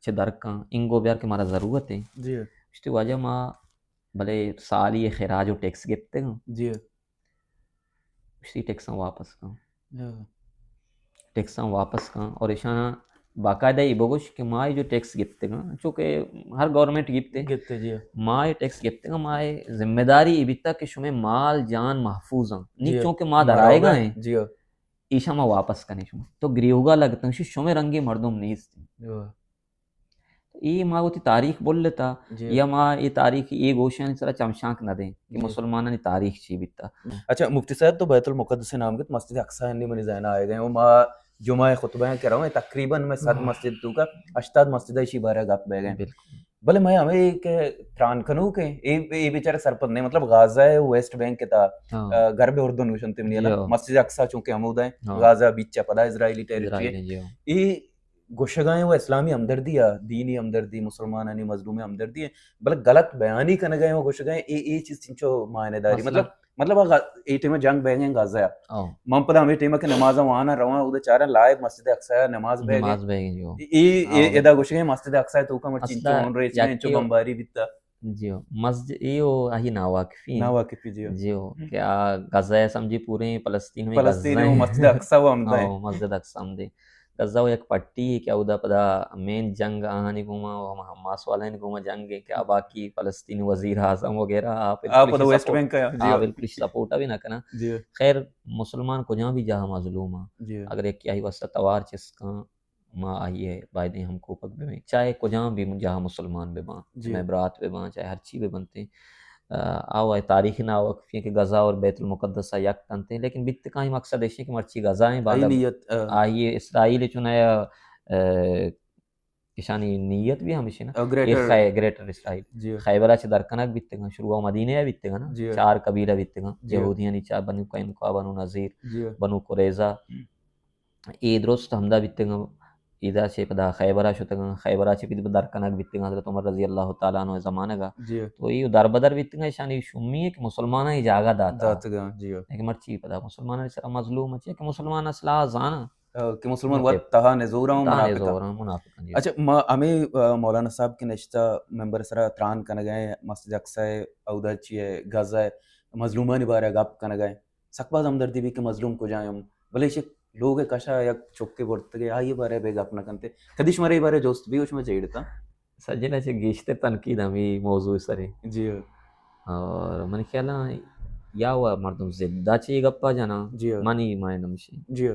چہ درکاں انگو بیار کہ مارا ضرورت ہے۔ جی۔ گوشتی واجہ ما بلے سالی خراج و ٹیکس گپتے گا۔ جی۔ گوشتی ٹیکساں واپس کن۔ جی۔ ٹیکساں واپس کن اور ایشانا باقاعدہ ای بگوش کہ ما جو ٹیکس گپتگاں، چونکہ ہر گورنمنٹ گپتے، گپتے، جی۔ ما ای ٹیکس گپتگاں، ما ای ذمہ داری ای بیتا کہ شمے مال جان محفوظ ہیں۔ نی جی۔ چونکہ ما درائے گا ہیں، جی۔ ایشا ما واپس کنیں شما۔ تو گریوگا لگتا شمے رنگی مردم نیست۔ جی۔ تو ای ما وتی تاریخ بولتا، جی۔ یا ما ای تاریخ ای گوشانی سرا چمشانک نہ دیں کہ جی۔ مسلمانانی تاریخ چی بیتا۔ اچھا، مفتی صاحب تو بیت المقدس نام گت، مسجد اقصی ہنی منی ذہن آئے گئے، وہ ما جمعہ خطبہ ہیں کہ رہے ہیں، تقریباً میں صد ہاں۔ مسجد تو کا، ہشتاد مسجد ہے، اسی بارہ گپ بہ گئے۔ بالکل۔ بلے میں ہمیں کہ تران کنو کہ اے، اے بیچارے سرپد نہیں، مطلب غزہ ہے، ویسٹ بینک کے تا، ہاں۔ آ، غرب اردن گوشنتے منی جی۔ مسجد اقصی چونکہ ہمودا ہے، ہاں۔ غزہ بیچ پدا اسرائیلی ٹیریٹری اسرائیل ہے۔ ہے، جی۔ ای گوشگائیں و اسلامی ہمدردی ہے، دینی ہمدردی، مسلمانانی مظلوم ہمدردی ہے، بلے غلط بیانی کنگائیں و گوشگائیں، اے، اے چیز چنچو معنی داری۔ اصلاً مطلب، مطلب آ غ-، اے ٹائم جنگ بہ گئے غزہ۔ ہاں۔ من پدا ہمیں ٹائم کہ نماز وانا رواں، اودے چارا لائیو مسجد اقصی نماز بہ گئے۔ نماز بہ گئے، جی۔ اے، اے، ہاں۔ ادا گوشگائیں مسجد اقصی تو کا مرچی اصلاً چون ریچ یکی چو بمباری بیتا۔ جی ہو، مسجد، اے ہو، آہی ناواقفی ہیں۔ ناواقفی، جی ہو۔ جی ہو، ہم۔ کہ آ غزہ سمجھی پورے فلسطین میں فلسطین غزہ میں ہیں۔ مسجد اقصی وہ ہم دے۔ ہاں، مسجد اقصی ہم دے۔ غزہ وہ یک پٹی ہے کہ اودا پدا مین جنگ آہانی گوما و ہم حماس والے گوما جنگ ہے کہ آ باقی فلسطین وزیر اعظم وغیرہ آپ آپ پدا ویسٹ بینک کا، جی آ ہو۔ بالکل سپورٹ بھی نہ کرنا۔ جی ہو۔ خیر، مسلمان کجا بھی جہاں مظلوم ہیں۔ جی ہو۔ اگر یک آہی واسطہ توار چسکاں، ما آئی ء بایدیں ہم کوپگ بہ بیں، چاہے کجام بھی جاہ مسلمان بہ باں، جی۔ مئے برات بہ باں، چاہے ہرچی بہ بنتیں۔ آ، آ وَ تاریخ ناوقفی کہ غزہ اور بیت المقدس ء یک کنتیں، لیکن بیت کائیں مقصد ایشی کہ مرچی غزہ ہیں بعد آئی نیت، آ، آئی اسرائیل چون ہے، آ، ایشانی نیت بھی ہمیشی نا۔ آ، گریٹر۔ اے خی-، گریٹر اسرائیل۔ جی۔ خیبر چہ درکنگ بیتگاں، شروع مدینہ بیتگاں نا، جی۔ چار قبیلہ بیتگاں، جی۔ یہودیانی چار، بنو قینقاع، بنو نضیر، جی۔ بنو قریظہ۔ اے درست ہمدا بیتگاں، ایدا چہ پدا خیبرا شتگاں، خیبرا چہ پدا در کنگ بیتگاں حضرت عمر رضی اللہ تعالی عنہ زمانگا۔ جی۔ تو اے در بدر بیتگاں، ایشانی شمی ہے کہ مسلماناں اے جاگہ داتا۔ داتگاں، جی۔ لیکن مرچی پدا مسلماناں سرا مظلوم اچے کہ مسلمان اصلا زانا۔ آ، کہ مسلمان وت تہا نزوراں تہا منافقاں۔ نزوراں منافقاں، جی۔ اچھا، ما ہمیں، آ، مولانا صاحب کے نشتہ ممبر سرا تران کنگائیں، مسجد اقصی ہے، اودا چی ہے، غزہ ہے، مظلومانی بارے گپ کنگائیں۔ سک باز ہمدردی بی کہ مظلوم کجا ہم، بلے ایشی لوگ کشا یک چکے برتگے، آئی بارے بے گپ نہ کنتے۔ کدی شمارے بارے جوست بی و شما جیڑتا؟ سجنا چہ گیشتر تنقید ہمی موضوع سرے۔ جی۔ اور من خیال ہے یا وہ مردم زدہ چی گپا جنا، جی۔ منی مائنم شی۔ جی۔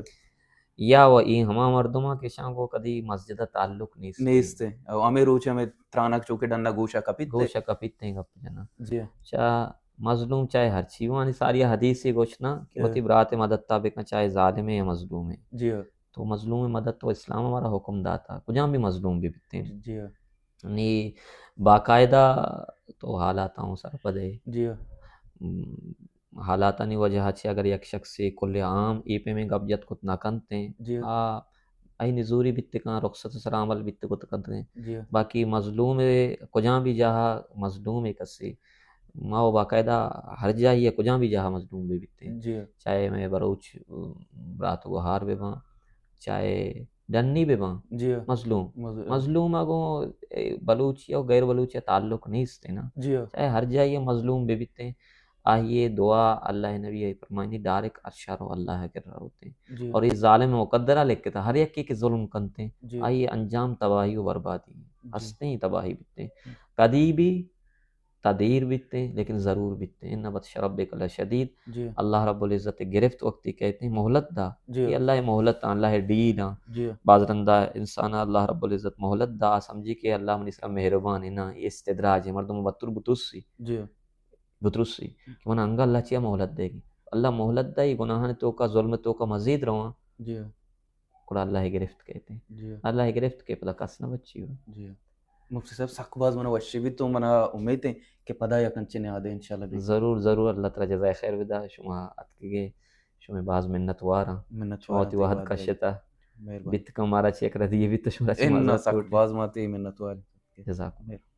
یا وہ ای ہما مردم کہ شان کو کدی مسجد تعلق نیست۔ نیست۔ او ہمیں روچ ہمیں ترانک چوکے ڈنا گوشا کپیت۔ گوشا کپیت گپ جنا۔ جی۔ چا مظلوم چاہے ہرچی وانی ساری حدیث گوشنا کہ ہاں۔ وتی برات مدد تا بکن، چاہے ظالم ہے یا مظلوم ہے۔ جی۔ تو مظلوم مدد تو اسلام ہمارا حکم داتا، کجام بھی مظلوم بھی بیتے ہیں۔ جی۔ نی باقاعدہ تو حالات ہوں سرپد ہے۔ جی۔ م، حالاتانی وجہ چہ اگر یک شخص کل عام اے پیمیں گپ جت کت نہ کنتے، جی۔ آ، آئی نزوری بیت کن، رخصت سر عمل بیت کت کنتے۔ جی۔ باقی مظلوم کجام بھی جاہا مظلوم کسی، ما و باقاعدہ ہر جاہی ہے، کجام بھی جاہا مظلوم بھی بیتے۔ جی۔ چاہے میں بروچ، برات گوہار بہ باں، چاہے ڈنی بہ باں، جی۔ مظلوم۔ مظلوم۔ مظلوم اگوں، اے، بلوچی و غیر بلوچی تعلق نیست ہے نا۔ جی۔ چاہے ہر جاہی مظلوم بہ بیتے، آہی دعا اللہ نبی ء فرمائنی ڈائریکٹ ارشا رو اللہ ء کرا روتے۔ جی۔ اور یہ ظالم مقدرہ لکھتا، ہر یکی کہ ظلم کنتے، جی۔ آئی انجام تباہی و بربادی، جی۔ ہستیں تباہی بیتے۔ کدی بھی تا دیر بیتے، لیکن ضرور بیتے۔ ان بطش ربک لشدید۔ جی۔ اللہ رب العزت گرفت وقتی کہتے ہیں، مہلت دا۔ جی۔ یہ اللہ مہلت، اللہ ڈیل۔ جی۔ باز رندا انسان اللہ رب العزت مہلت دا، سمجھی کہ اللہ منی سرا مہربان ہے، نا، یہ استدراج ہے، مردم بتر بترسی۔ جی۔ بترسی کہ من انگا اللہ چیا مہلت دے گی؟ اللہ مہلت دا، یہ گناہان تو کا، ظلم تو کا مزید رواں۔ جی۔ گڑا اللہ ء گرفت کئیت۔ جی۔ اللہ ء گرفت کہ پدا کس نہ بچی ہو۔ جی۔ مفتی صاحب، سک باز منا وشی بیت و منا امیت ہیں کہ پدا یک انچیں نیادے انشاءاللہ بیت۔ ضرور، ضرور، اللہ تعالی جزائے خیر بدا، شما اتکگے، شما باز منت واراں۔ منت شما واراں وتی وہد کشتا۔ مہربانی۔ بیت کن مارا چہ یک ردی بیت شما چہ ان معذرت سک کوٹ۔ باز ماتی منت وار۔ جزاکم۔ مہربانی۔